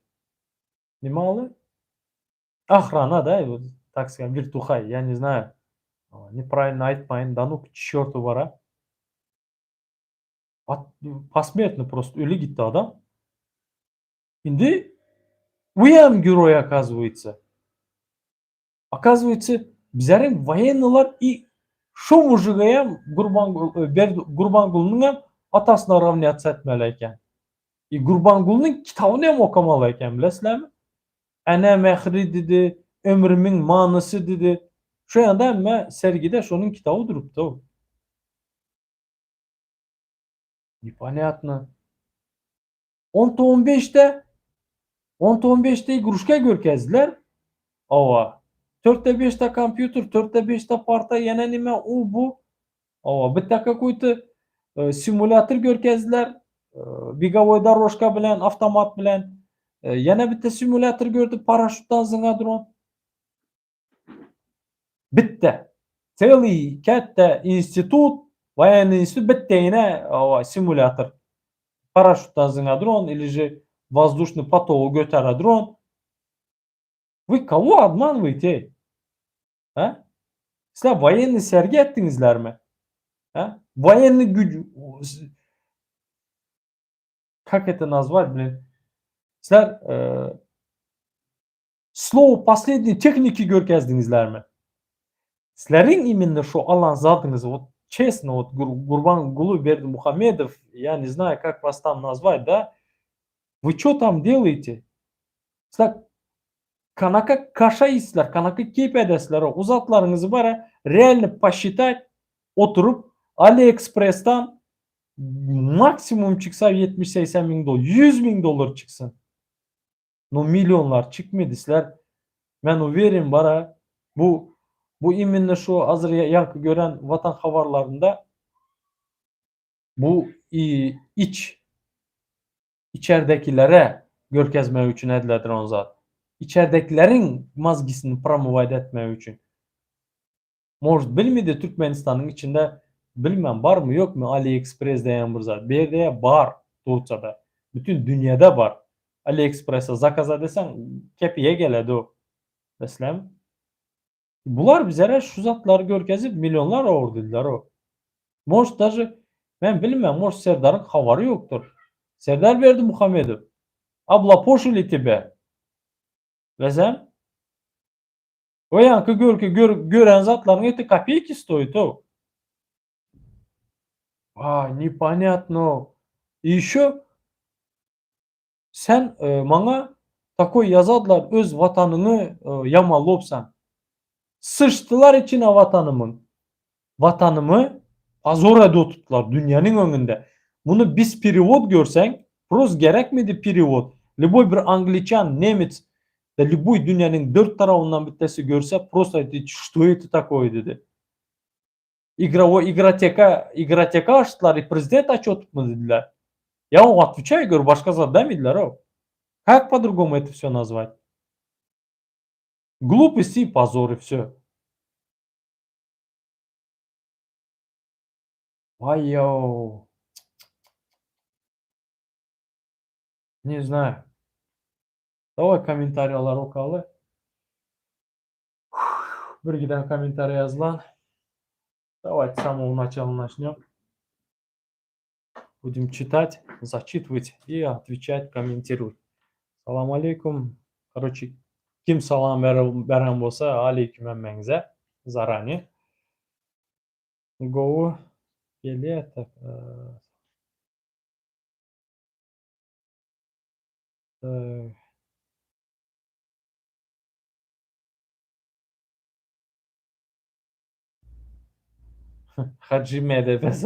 Nime aly? Ohrana da, tak skazat, wirtuhaý, ýa ne znaýu, nepravilno aýtmaýyn, da nu k çýortu bara. Posmertno prosto öli gitdi adam. Indi uýam geroý okazywaýtsa. Okazywaýtsa bizleriň woýennylar i şo mužigem Gurbangulynyňam atasyna rawnyatsa etmeli eken. I Gurbangulynyň kitabyny hem okamaly eken bilesizlermi? Ene mähri didi, ömrümiň manysy didi. Şo ýanda hemme sergide şonuň kitaby durupdy. Neponýatno. Onta on beşde Onta on beşde igruşka görkezdiler. Hawa. Törtde beşde kompýuter, törtde beşde parta, ýene nime, u bu. Hawa, bitta kakoý-to simulýator görkezdiler. Begowoý dorožka bilen, awtomat bilen. Ýene bitta simulýator gördük, paraşutdan zyňa duran. Bitta. Tselyý kätde institut, woýennyý institut bitdegine simulýator. Paraşutdan zyňa duran ili že wozduşnyý potogy götere duran. Вы кого obmanywayte eý? Hä? Sizler woýennyý sergi etdiňizlermi? Hä? Woýennyý güýç Kak eto nazwat blin? Sizler Slowo posledniý tehniki görkezdiňizlermi? Sizleriň iminno şo alan zadyňyz wot çesno wot Gurbanguly Berdimuhamedow ýa ne znaýu kak was tam nazwat da Вы ço tam delýte? Sizler kanaka kaşa iýsizler kanaka keýp edesizler o zatlaryňyzy bara realno posçitat oturyp Aliexpressdan maksimum çyksa 70-80 müň dollar 100 müň dollar çyksyn. No millionlar çykmady sizler men uwerin bara bu bu iminno şu azir ýaňky gören watan habarlarynda bu iç içerdekilere görkezmek üçin ediledir on zat içerdekileriň mazgisini promywaýt etmek üçin Может bilmedi Türkmenistanyň içinde bilmän barmy ýokmy AliExpress diýen bir zat. Bu ýerde bar Turkiýada. Bütün dünýede bar. AliExpress'e zakaz edeseň kepiye geledi o. Meselem. Bular bizlere şu zatlary görkezip millionlar ogurdylar o. Может даже men bilmän может Serdaryň habary ýokdur. Serdar Berdimuhamedow oblapошили тебя. Meselem. O ýanky görki gör, gören zatlaryň eti kopeyki stoýit ow. A, neponyatno. I ýeşo sen e, maňa takoý ýazadylar öz watanyňy e, ýamanlopsan. Syçdylar içine watanymyň. Watanymy pozor edip oturtdylar dünýäniň öňünde. Muny biz perewod görseň, prost gerekmidi perewod. Lýuboý bir angliçan, nemets, da lýuboý dünýäniň dört tarabyndan bittesi görse prost aýtdy, što eto takoýe dedi. Igrowoý igroteka, igroteka açdylar i prezident açyp oturtmy dediler. Ýa oňa otweçaý gör başga zat dämidiler-ow. Kak po drugomu eto wsё nazwat? Gluposti i pozor i wsё. Waý-ow. Ne znaýu. Daway kommentariýalary okaly. Bir giden kommentariýa ýazylan. Dawayte s samogo načala načnýom. Budem çitat, zaçitywat i otweçat, kommentirowat. Salam aleýkum. Karoçe kim salam beren bolsa aleýkum hemmäňize zarani. Gowy gelýär tak. Hajy Medebez.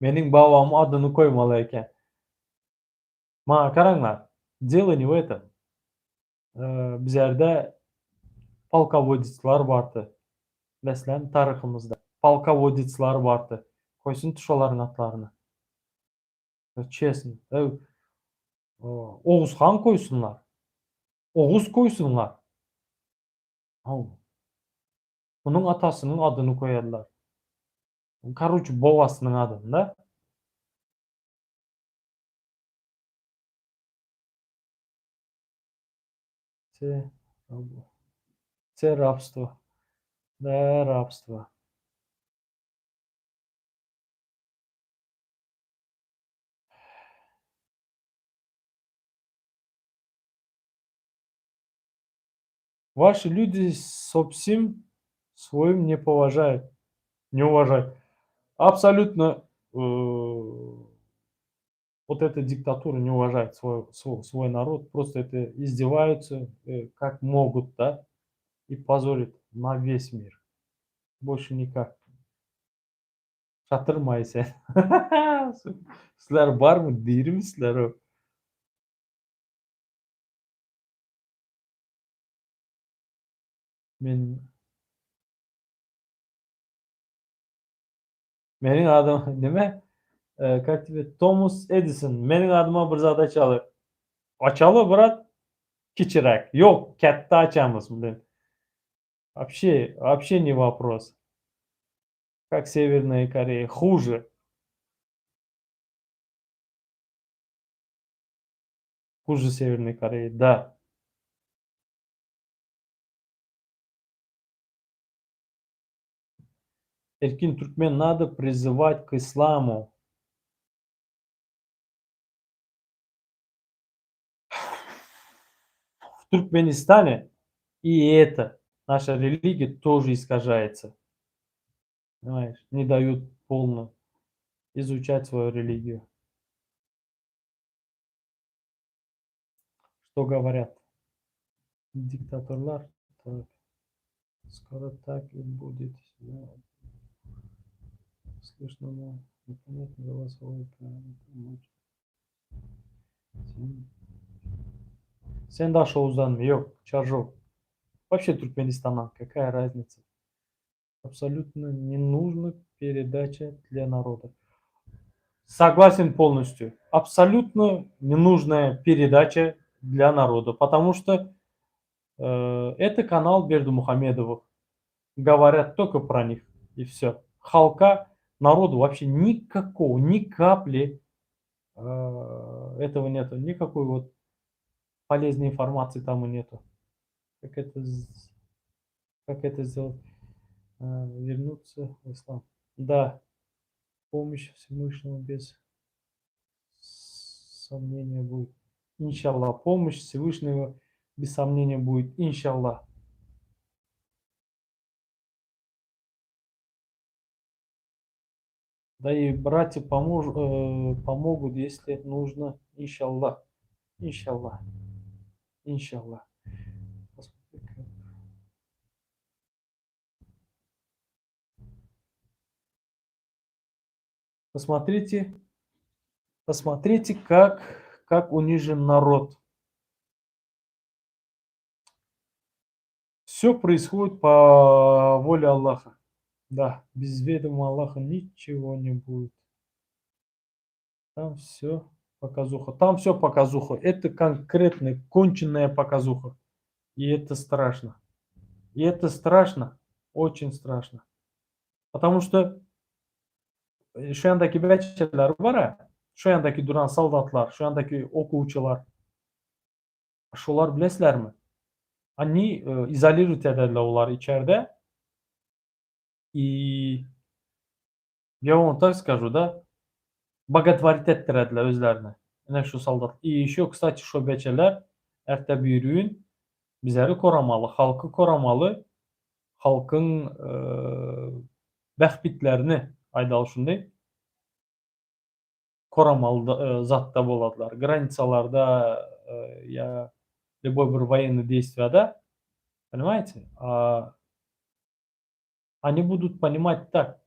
Meniň babamyň adyny koýmaly eken. Maňa garaňlar, delo ne w etom. Bizlerde polkowodecler bardy. Meselem, taryhymyzda polkowodecler bardy. Koýsun şolaryň atlaryny. Çesno. Oguz han koýsunlar. Oguz koýsunlar. Haw. Munuň atasynyň adyny koýarlar. Karoçe bobasynyň adyny da. C C rabstvo. Da rabstvo. Ваши люди совсем своим не поважают, не уважают. Абсолютно э, вот эта диктатура не уважает свой, свой, свой народ, просто это издеваются э, как могут, да, и позорят на весь мир. Больше никак. Şatyrmaý sen. Sizler barmy, dirimi sizler? Men Meniň adym nime? Как тебе Tomus Edison. Meniň adyma bir zat açaly. Açaly brat. Kiçiräk. Ýok, kätde açamyz blin. Вообще, вообще не вопрос. Как Северная Корея. Хуже. Хуже Северной Кореи, да. Erkin Türkmen надо призывать к исламу. В Туркменистане и это, наша религия тоже искажается. Понимаешь, не дают полно изучать свою религию. Что говорят? Diktatorlar так. Скоро так и будет. Слышно, но непонятно голосовой. Sen Daşoguzdanmy? Ýok, Çarjow. Вообще Türkmenistandan какая разница? Абсолютно не нужна передача для народа. Согласен полностью. Абсолютно ненужная передача для народа, потому что э, это канал Бердымухамедовых. Говорят только про них и все. Halka народу вообще никакого, ни капли э, этого нету, никакой вот полезной информации там и нету. Как это, как это сделать? Э, вернуться в ислам. Да, помощь Всевышнего без сомнения будет. Иншаллах, помощь Всевышнего без сомнения будет. Иншаллах. Да и братья помож, э, помогут, если нужно. Иншаллах. Иншаллах. Иншаллах. Посмотрите, посмотрите, как, как унижен народ. Все происходит по воле Аллаха. Да, без ведома Аллаха ничего не будет. Там все показуха. Там все показуха. Это конкретная, конченная показуха. И это страшно. И это страшно. Очень страшно. Потому что şu ýandaky beçeler bar-a, şu ýandaky duran soldatlar, şu ýandaky okuwçylar, şolar bilesizlermi? Они э, изолировать ederler olary içerde. И я вам так скажу, да, боготворить etdirediler özlerini. Ine şu soldat. И еще, кстати, şo beçeler erte birigün bizleri koramaly, halky koramaly, halkyň bähbitlerini aýdaly şunday koramaly zatda boladylar. Granisalarda ýa любой bir военный действияда, понимаете? А они будут понимать так,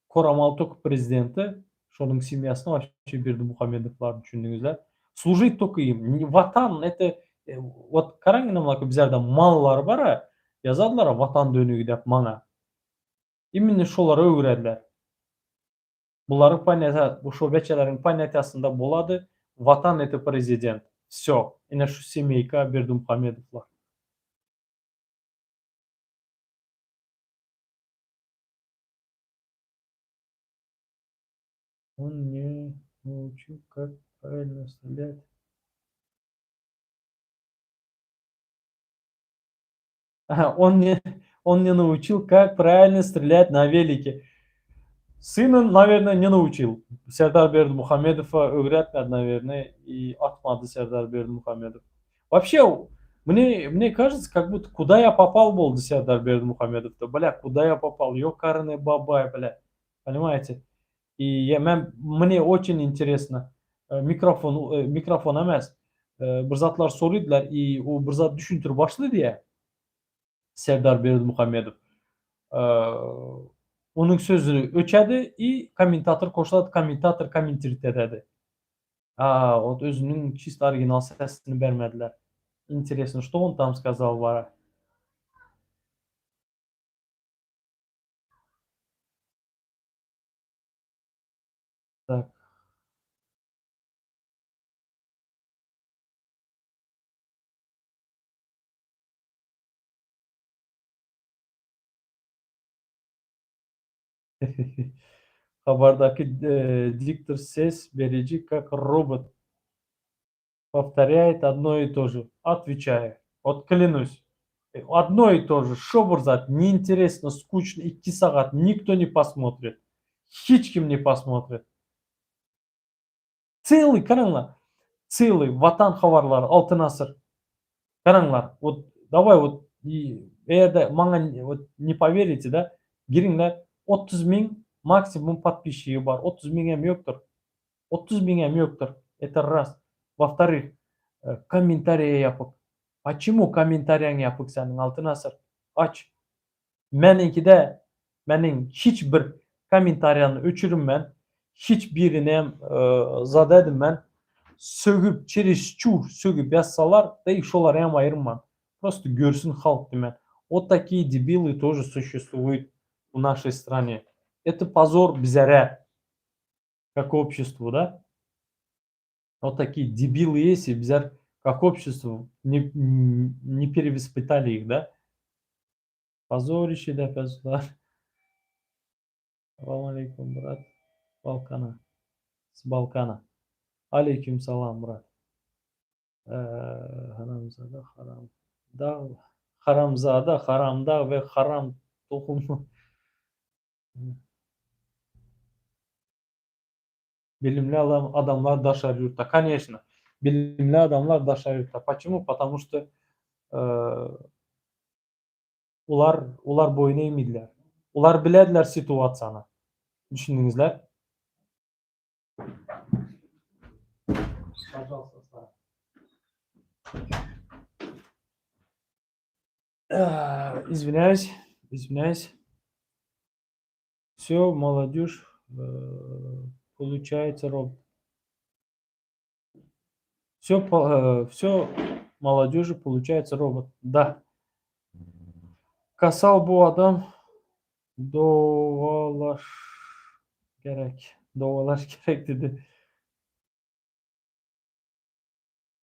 koramaly только prezidenti, şonuň semýasyny вообще Berdimuhamedowlary düşündiňizler. Служить только им. Watan это вот garaň ine muna bizlerde mallar bar-a, ýazadylar watan dönügi diýip maňa. Именно şolara öwrediler. Bularyň понятия, bu şo beçeleriň понятиясында bolady, Watan это prezident. Vsyo. Ine şu semeýka Berdimuhamedowlar. On ne naучил как правильно стрелять. Он не, он не научил, как правильно стрелять на велике. Сына, наверное, не научил. Serdar Berdimuhamedowa öwretmedi, наверное, и atmady Serdar Berdimuhamedow. Вообще, мне, мне кажется, как будто куда я попал boldy Serdar Berdimuhamedowda. Бля, куда я попал? Ёкарный бабай, бля. Понимаете? И я, men, мне очень интересно. Mikrofon, mikrofon emes. Bir zatlar soraýdylar и o bir zat düşündirip başlady diýä. Serdar Berdimuhamedow. Onuň sözüni öçedi i kommentator goşulady, kommentator kommentirowat ededi. A, ot özüniň çist original sesini bermediler. Interesno, что он там сказал wara? Tak. Habardaky diktor ses beriji kak robot powtorýaet odno i to že. Otweçaýu. Wot klýanuсь. Odno i to že. Şo bir zat. Neinteresno, skuçno. Ikki sagat. Nikto ne posmotrit. Hiç kim ne posmotrit. Tselyý garaňlar. Tselyý Watan habarlary Altyn asyr. Garaňlar. Wot daway wot eger-de maňa wot ne powerite da giriňler 30 miň maksimum podpisçigi bar. 30 miňem ýokdur. 30 miňem ýokdur. Это raz. Во вторых, kommentariýa ýapyk. Почему kommentariýaň ýapyk seniň Altyn asyr? Aç. Meniňkide meniň hiç bir kommentariýany öçürinmän, hiç birinem zat edinmän sögüp çeresçur sögüp ýazsalar da i şolaryam aýyrman. Prosto görsün halk diýmän. Wot takiýe debily тоже suşestwuýut w našeý strane. Eto pozor bizere kak obşestwu da. Wot takiýe debily ýest i bizler kak obşestwo ne ne perewaspitali ih da. Pozoriще dep ýazdylar. Salam aleýkum brat Balkana. S Balkana. Aleýkum salam brat. Haramzada haram dag haramzada haramdag we haram tohumly Bilimli adamlar daşary ýurtda. Koneçno. Bilimli adamlar daşary ýurtda. Počemu? Potamu şto Ular, ular boýun egmediler. Ular bilediler situasiýany. Düşündiňizler? Извиняюсь, извиняюсь. Все, молодежь, получается робот. Все, все молодежи получается робот. Да. Kasal bu adam dowalaş gerek. Dowalaş gerek diýdi.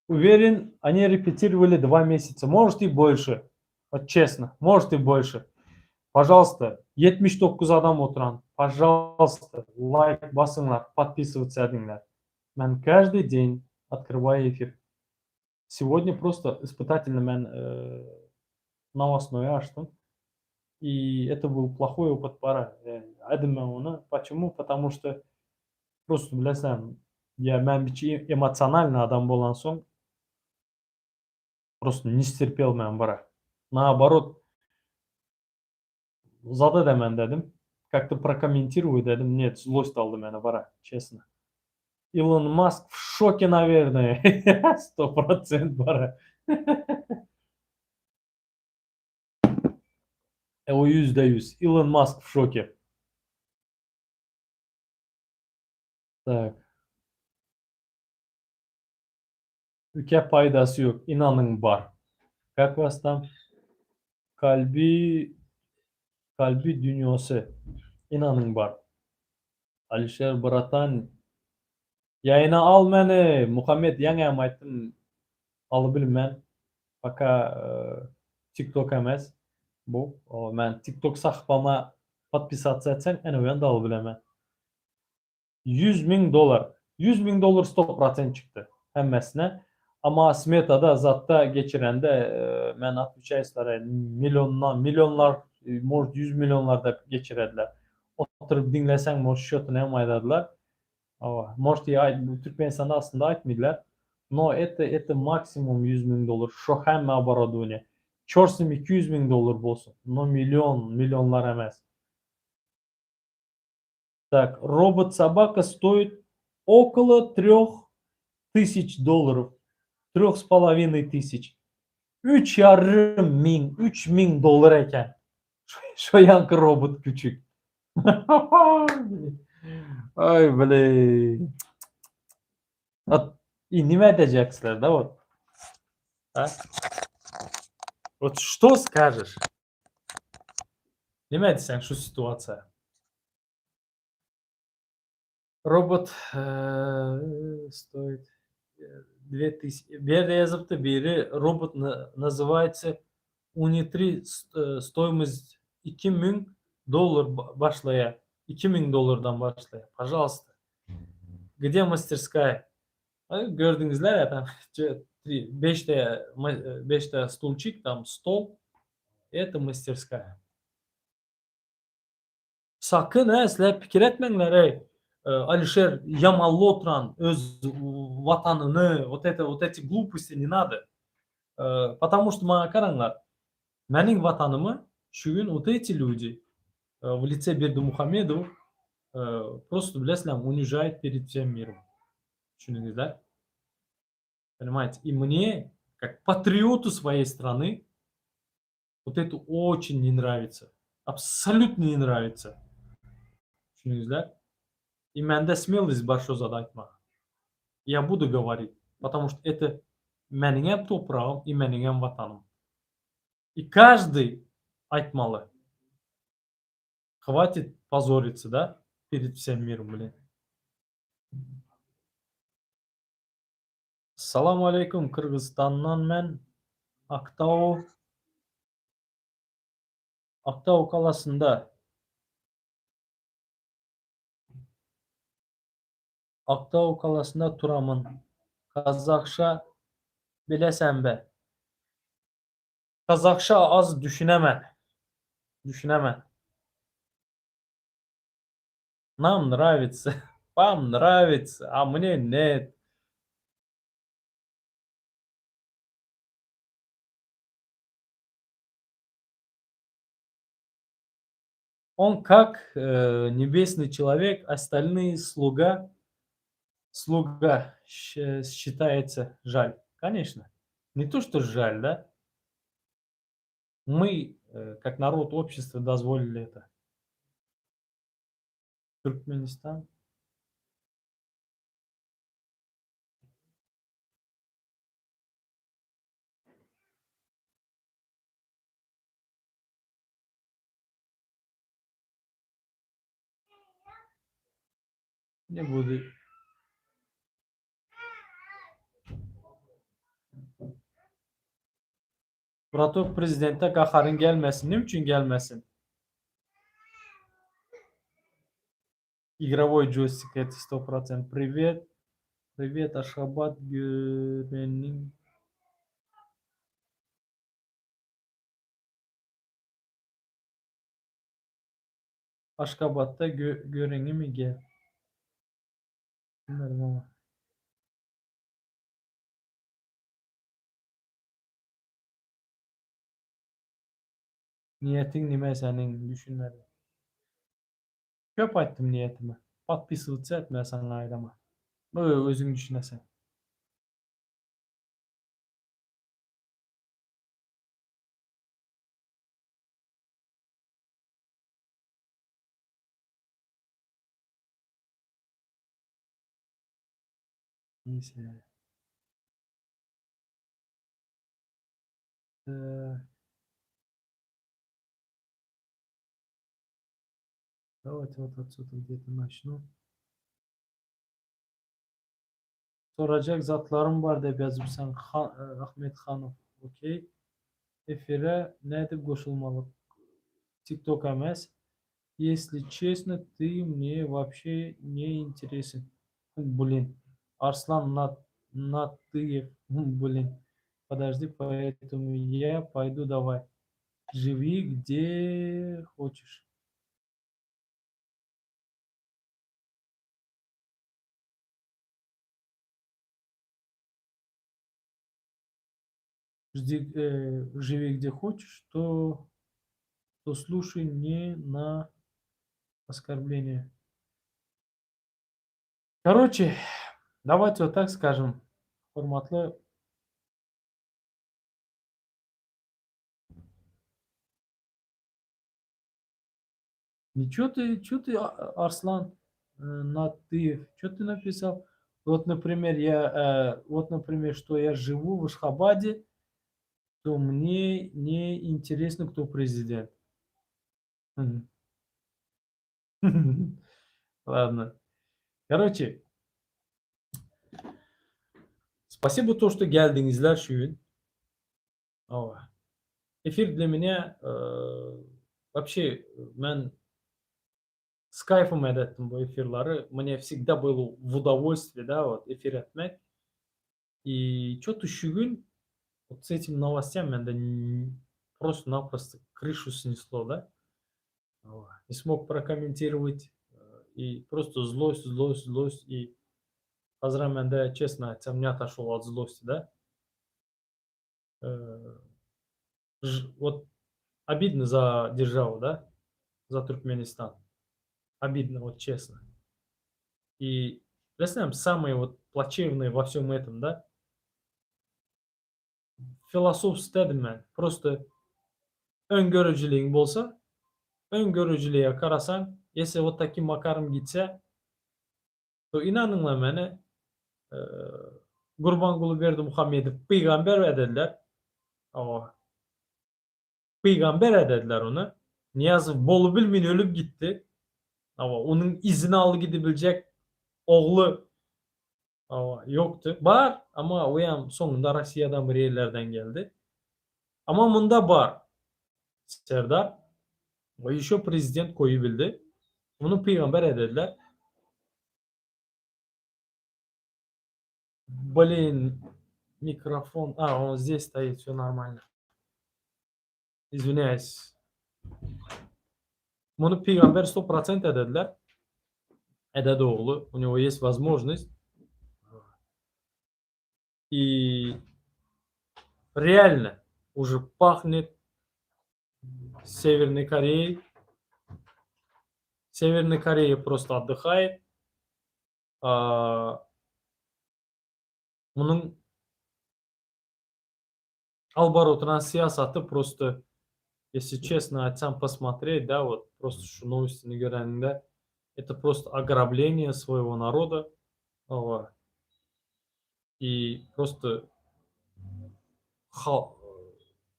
Уверен, они репетировали два месяца, может и больше. Вот честно, может и больше. Пожалуйста, 79 adam oturan, пожалуйста, laýk basyňlar, подписываться ediňler. Men каждый день открываю эфир. Сегодня просто испытательно men новостной açdym. И это был плохой опыт пора. Aýdym men ony. Почему? Потому что просто bilesem, ýa men biçi эмоциональный adam bolansoň просто не стерпел men bara. Наоборот, zat edemen dedim. Как-то прокомментирую dedim. Нет, злость aldy meni bara, честно. Илон Маск в шоке, наверное. 100% bara. O %100. Илон Маск в шоке. Tak. Ülke paýdasy ýok, ynanyň bar. Как вас там? Kalby Kalby dünýosi. Ynanyň bar. Alişer bratan ýaýyna al meni Muhammet ýaňam aýtdym. Alybilmen Poka TikTok emes bu. Men TikTok sahypama podpisatsa etseň ene o ýanda alybilemen. 100 miň dollar. 100 miň dollar 100% çykdy hemmesine. Amma smetada zatda geçirende men otweçaýu sizlere milliondan millionlar может 100 millionlarda geçirediler. Oturyp diňleseň может şotyny hem aýdadylar. Hawa, может i aýt Türkmenistanda aslynda aýtmydylar. No это это maksimum 100 miň dollar şo hemme oborodowaniýe. Çorsum 200 miň dollar bolsun. No million millionlar emes. Tak, robot sobaka stoit okolo treh tysyç dollarov, treh s polovinay tysyç. Üç ýarym miň, 3000 dollar eken. Şo ýanky robot küçük. Aý blin. Ot i nime edeceksler da ot. Ha? Ot что скажешь? Nime diýseň şu situasiýa? Robot stoit dwe tysy bu ýerde ýazypdy biri robot nazywaýtsa unitri stoýmost 2000 dollar başlaýar 2000 dollardan başlaýar pažalsta gde masterskaýa gördüňizler tam beşte beşte stulçik tam stol eto masterskaýa. Sakyn hä sizler pikir etmeňler eý Alişer ýamally oturan öz watanyny wot это wot eti gluposti ne nado потому что maňa garaňlar meniň watanymy şu gün wot eti ljudi w lice Berdimuhamedow prosto bilesizlermi unižaýt pered wsem mirom düşündiňizler понимаете и мне как patriotu svoýey strany Wot eto oçin ne nrawitsa. Absolýutno ne nrawitsa. Düşündiňizler? I mende smelost bar şo zady aýtmaga. Ýa budu goworit, potomu şto eto meniňem topragym i meniňem watanym. I každyý aýtmaly. Hwatit pozoritsya da pered wsem mirom blin. Salam aleýkum Kyrgyzstandan men Aktau Aktau galasynda Aktau galasynda turamyn Kazakşa bilesenbe Kazakşa az düşünemen düşünemen Nam nrawitsa Vam nrawitsa a mne net. On kak nebesnyý çelowek ostalnyý sluga sluga sçitaýetsa žal koneçno ne to çto žal da my kak narod obşestvo dozwolili eto. Türkmenistan. Ne budu. Bratok prezidente gaharyň gelmesin. Näme üçin gelmesin? Igrowoý joýstik это 100%. Priwet. Priwet Aşgabat göreniň. Aşgabatda göreňimi gel. Bilmedim ama. Niýetiň nime seniň düşünmedim. Köp aýtdym niýetimi. Podpisywatsa et men saňa aýdama. Özüň düşüneseň. Neyse. Давайте вот отсюда где-то начну. Sorajak zatlarym bar diýip ýazypsyň Ahmet Hanow. Okey. Efire nädip goşulmaly? TikTok emes. Если честно, ты мне вообще не интересен. Блин. Arslan Natyýew. Блин. Подожди, поэтому я пойду давай. Живи где хочешь. Жди, э, живи где хочешь, то, то слушай не на оскорбление. Короче, давайте вот так скажем. Hormatly Ничего ты, что ты, Арслан э, Натыев, что ты написал? Вот, например, я, э, вот, например, что я живу в Ашхабаде, то мне не интересно, кто президент. Ладно. Короче, спасибо то, что geldiňizler şu gün. Hawa. Efir для меня э, вообще men с кайфом etdim bu efirleri. Мне всегда было в удовольствие, да, вот efir etmek. И что-то şu gün вот с этим новостям mende просто-напросто крышу снесло, да. Не смог прокомментировать. Э, и просто злость, злость, злость. И häzir mende, честно aýtsam, не отошел от злости, да. Э, вот обидно за державу, да, за Туркменистан. Обидно, вот честно. И, bilýäňmi, самое вот плачевное во всем этом, да, filosof istedim men. Просто öňgörüjiligiň bolsa, öňgörüjilige garasaň, если вот таким макаром gitse, to ynanyňlar meni e, Gurbanguly Berdimuhamedow pygamber edediler. O pygamber edediler ony. Nyýazow bolubilmän ölüp gitdi. Ama onuň yzyny alyp gidibiljek ogly Hawa, ýokdy. Bar, amma o hem soňunda Rossiýadan bir ýerlerden geldi. Amma munda bar. Serdar o еще prezident goýubildi. Muny pygamber edediler. Блин, mikrofon. А, он здесь стоит, все нормально. Извиняюсь. Muny pygamber 100% edediler. Ededi ogly. У него есть возможность. И реально уже пахнет Северной Кореей. Северная Корея просто отдыхает. А, munuň alyp baryp oturan syýasaty просто, если честно aýtsam, посмотреть, да, вот просто şu новостini göreniňde, это просто ограбление своего народа. Hawa. И просто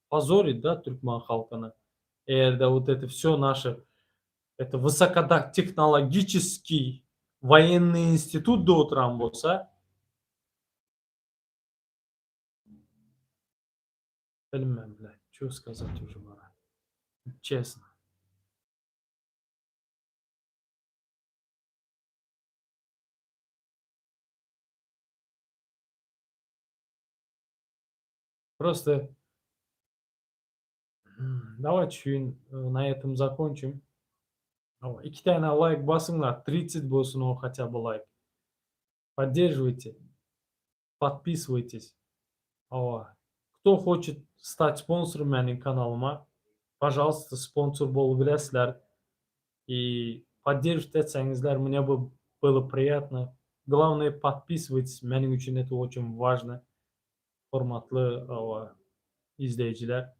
позорит, да, türkmen halkyny. Eger-de вот это все наше, это высокотехнологический военный institut da oturan bolsa, bilmem, блядь, что сказать уже пора. Честно. Просто давайте şu gün на этом закончим. Iki tane like basyňlar, 30 bolsun o хотя бы лайк. Поддерживайте, подписывайтесь. Hawa. Кто хочет стать спонсором meniň kanalyma, пожалуйста, sponsor bolup bilersiňler. И поддерживать etseňizler, мне бы было приятно. Главное, подписывайтесь, meniň üçin это очень важно. Hormatly hawa, izleýjiler.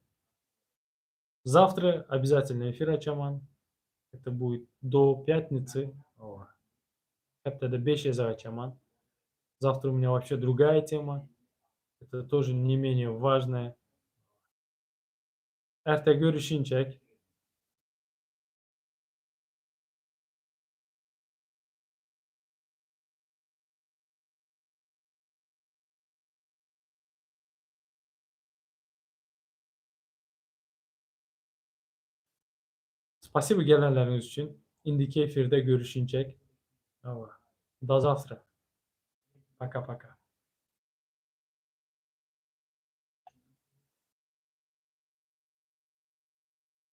Завтра обязательно efir açaman. Это будет до пятницы. Hawa. Hepdede 5 gezek açaman. Завтра у меня вообще другая тема. Это тоже не менее важная. Erte görüşinçek. Spasibo gelenleriňiz üçin. Indiki efirde görüşinçek. Hawa. Do zawtra. Paka paka.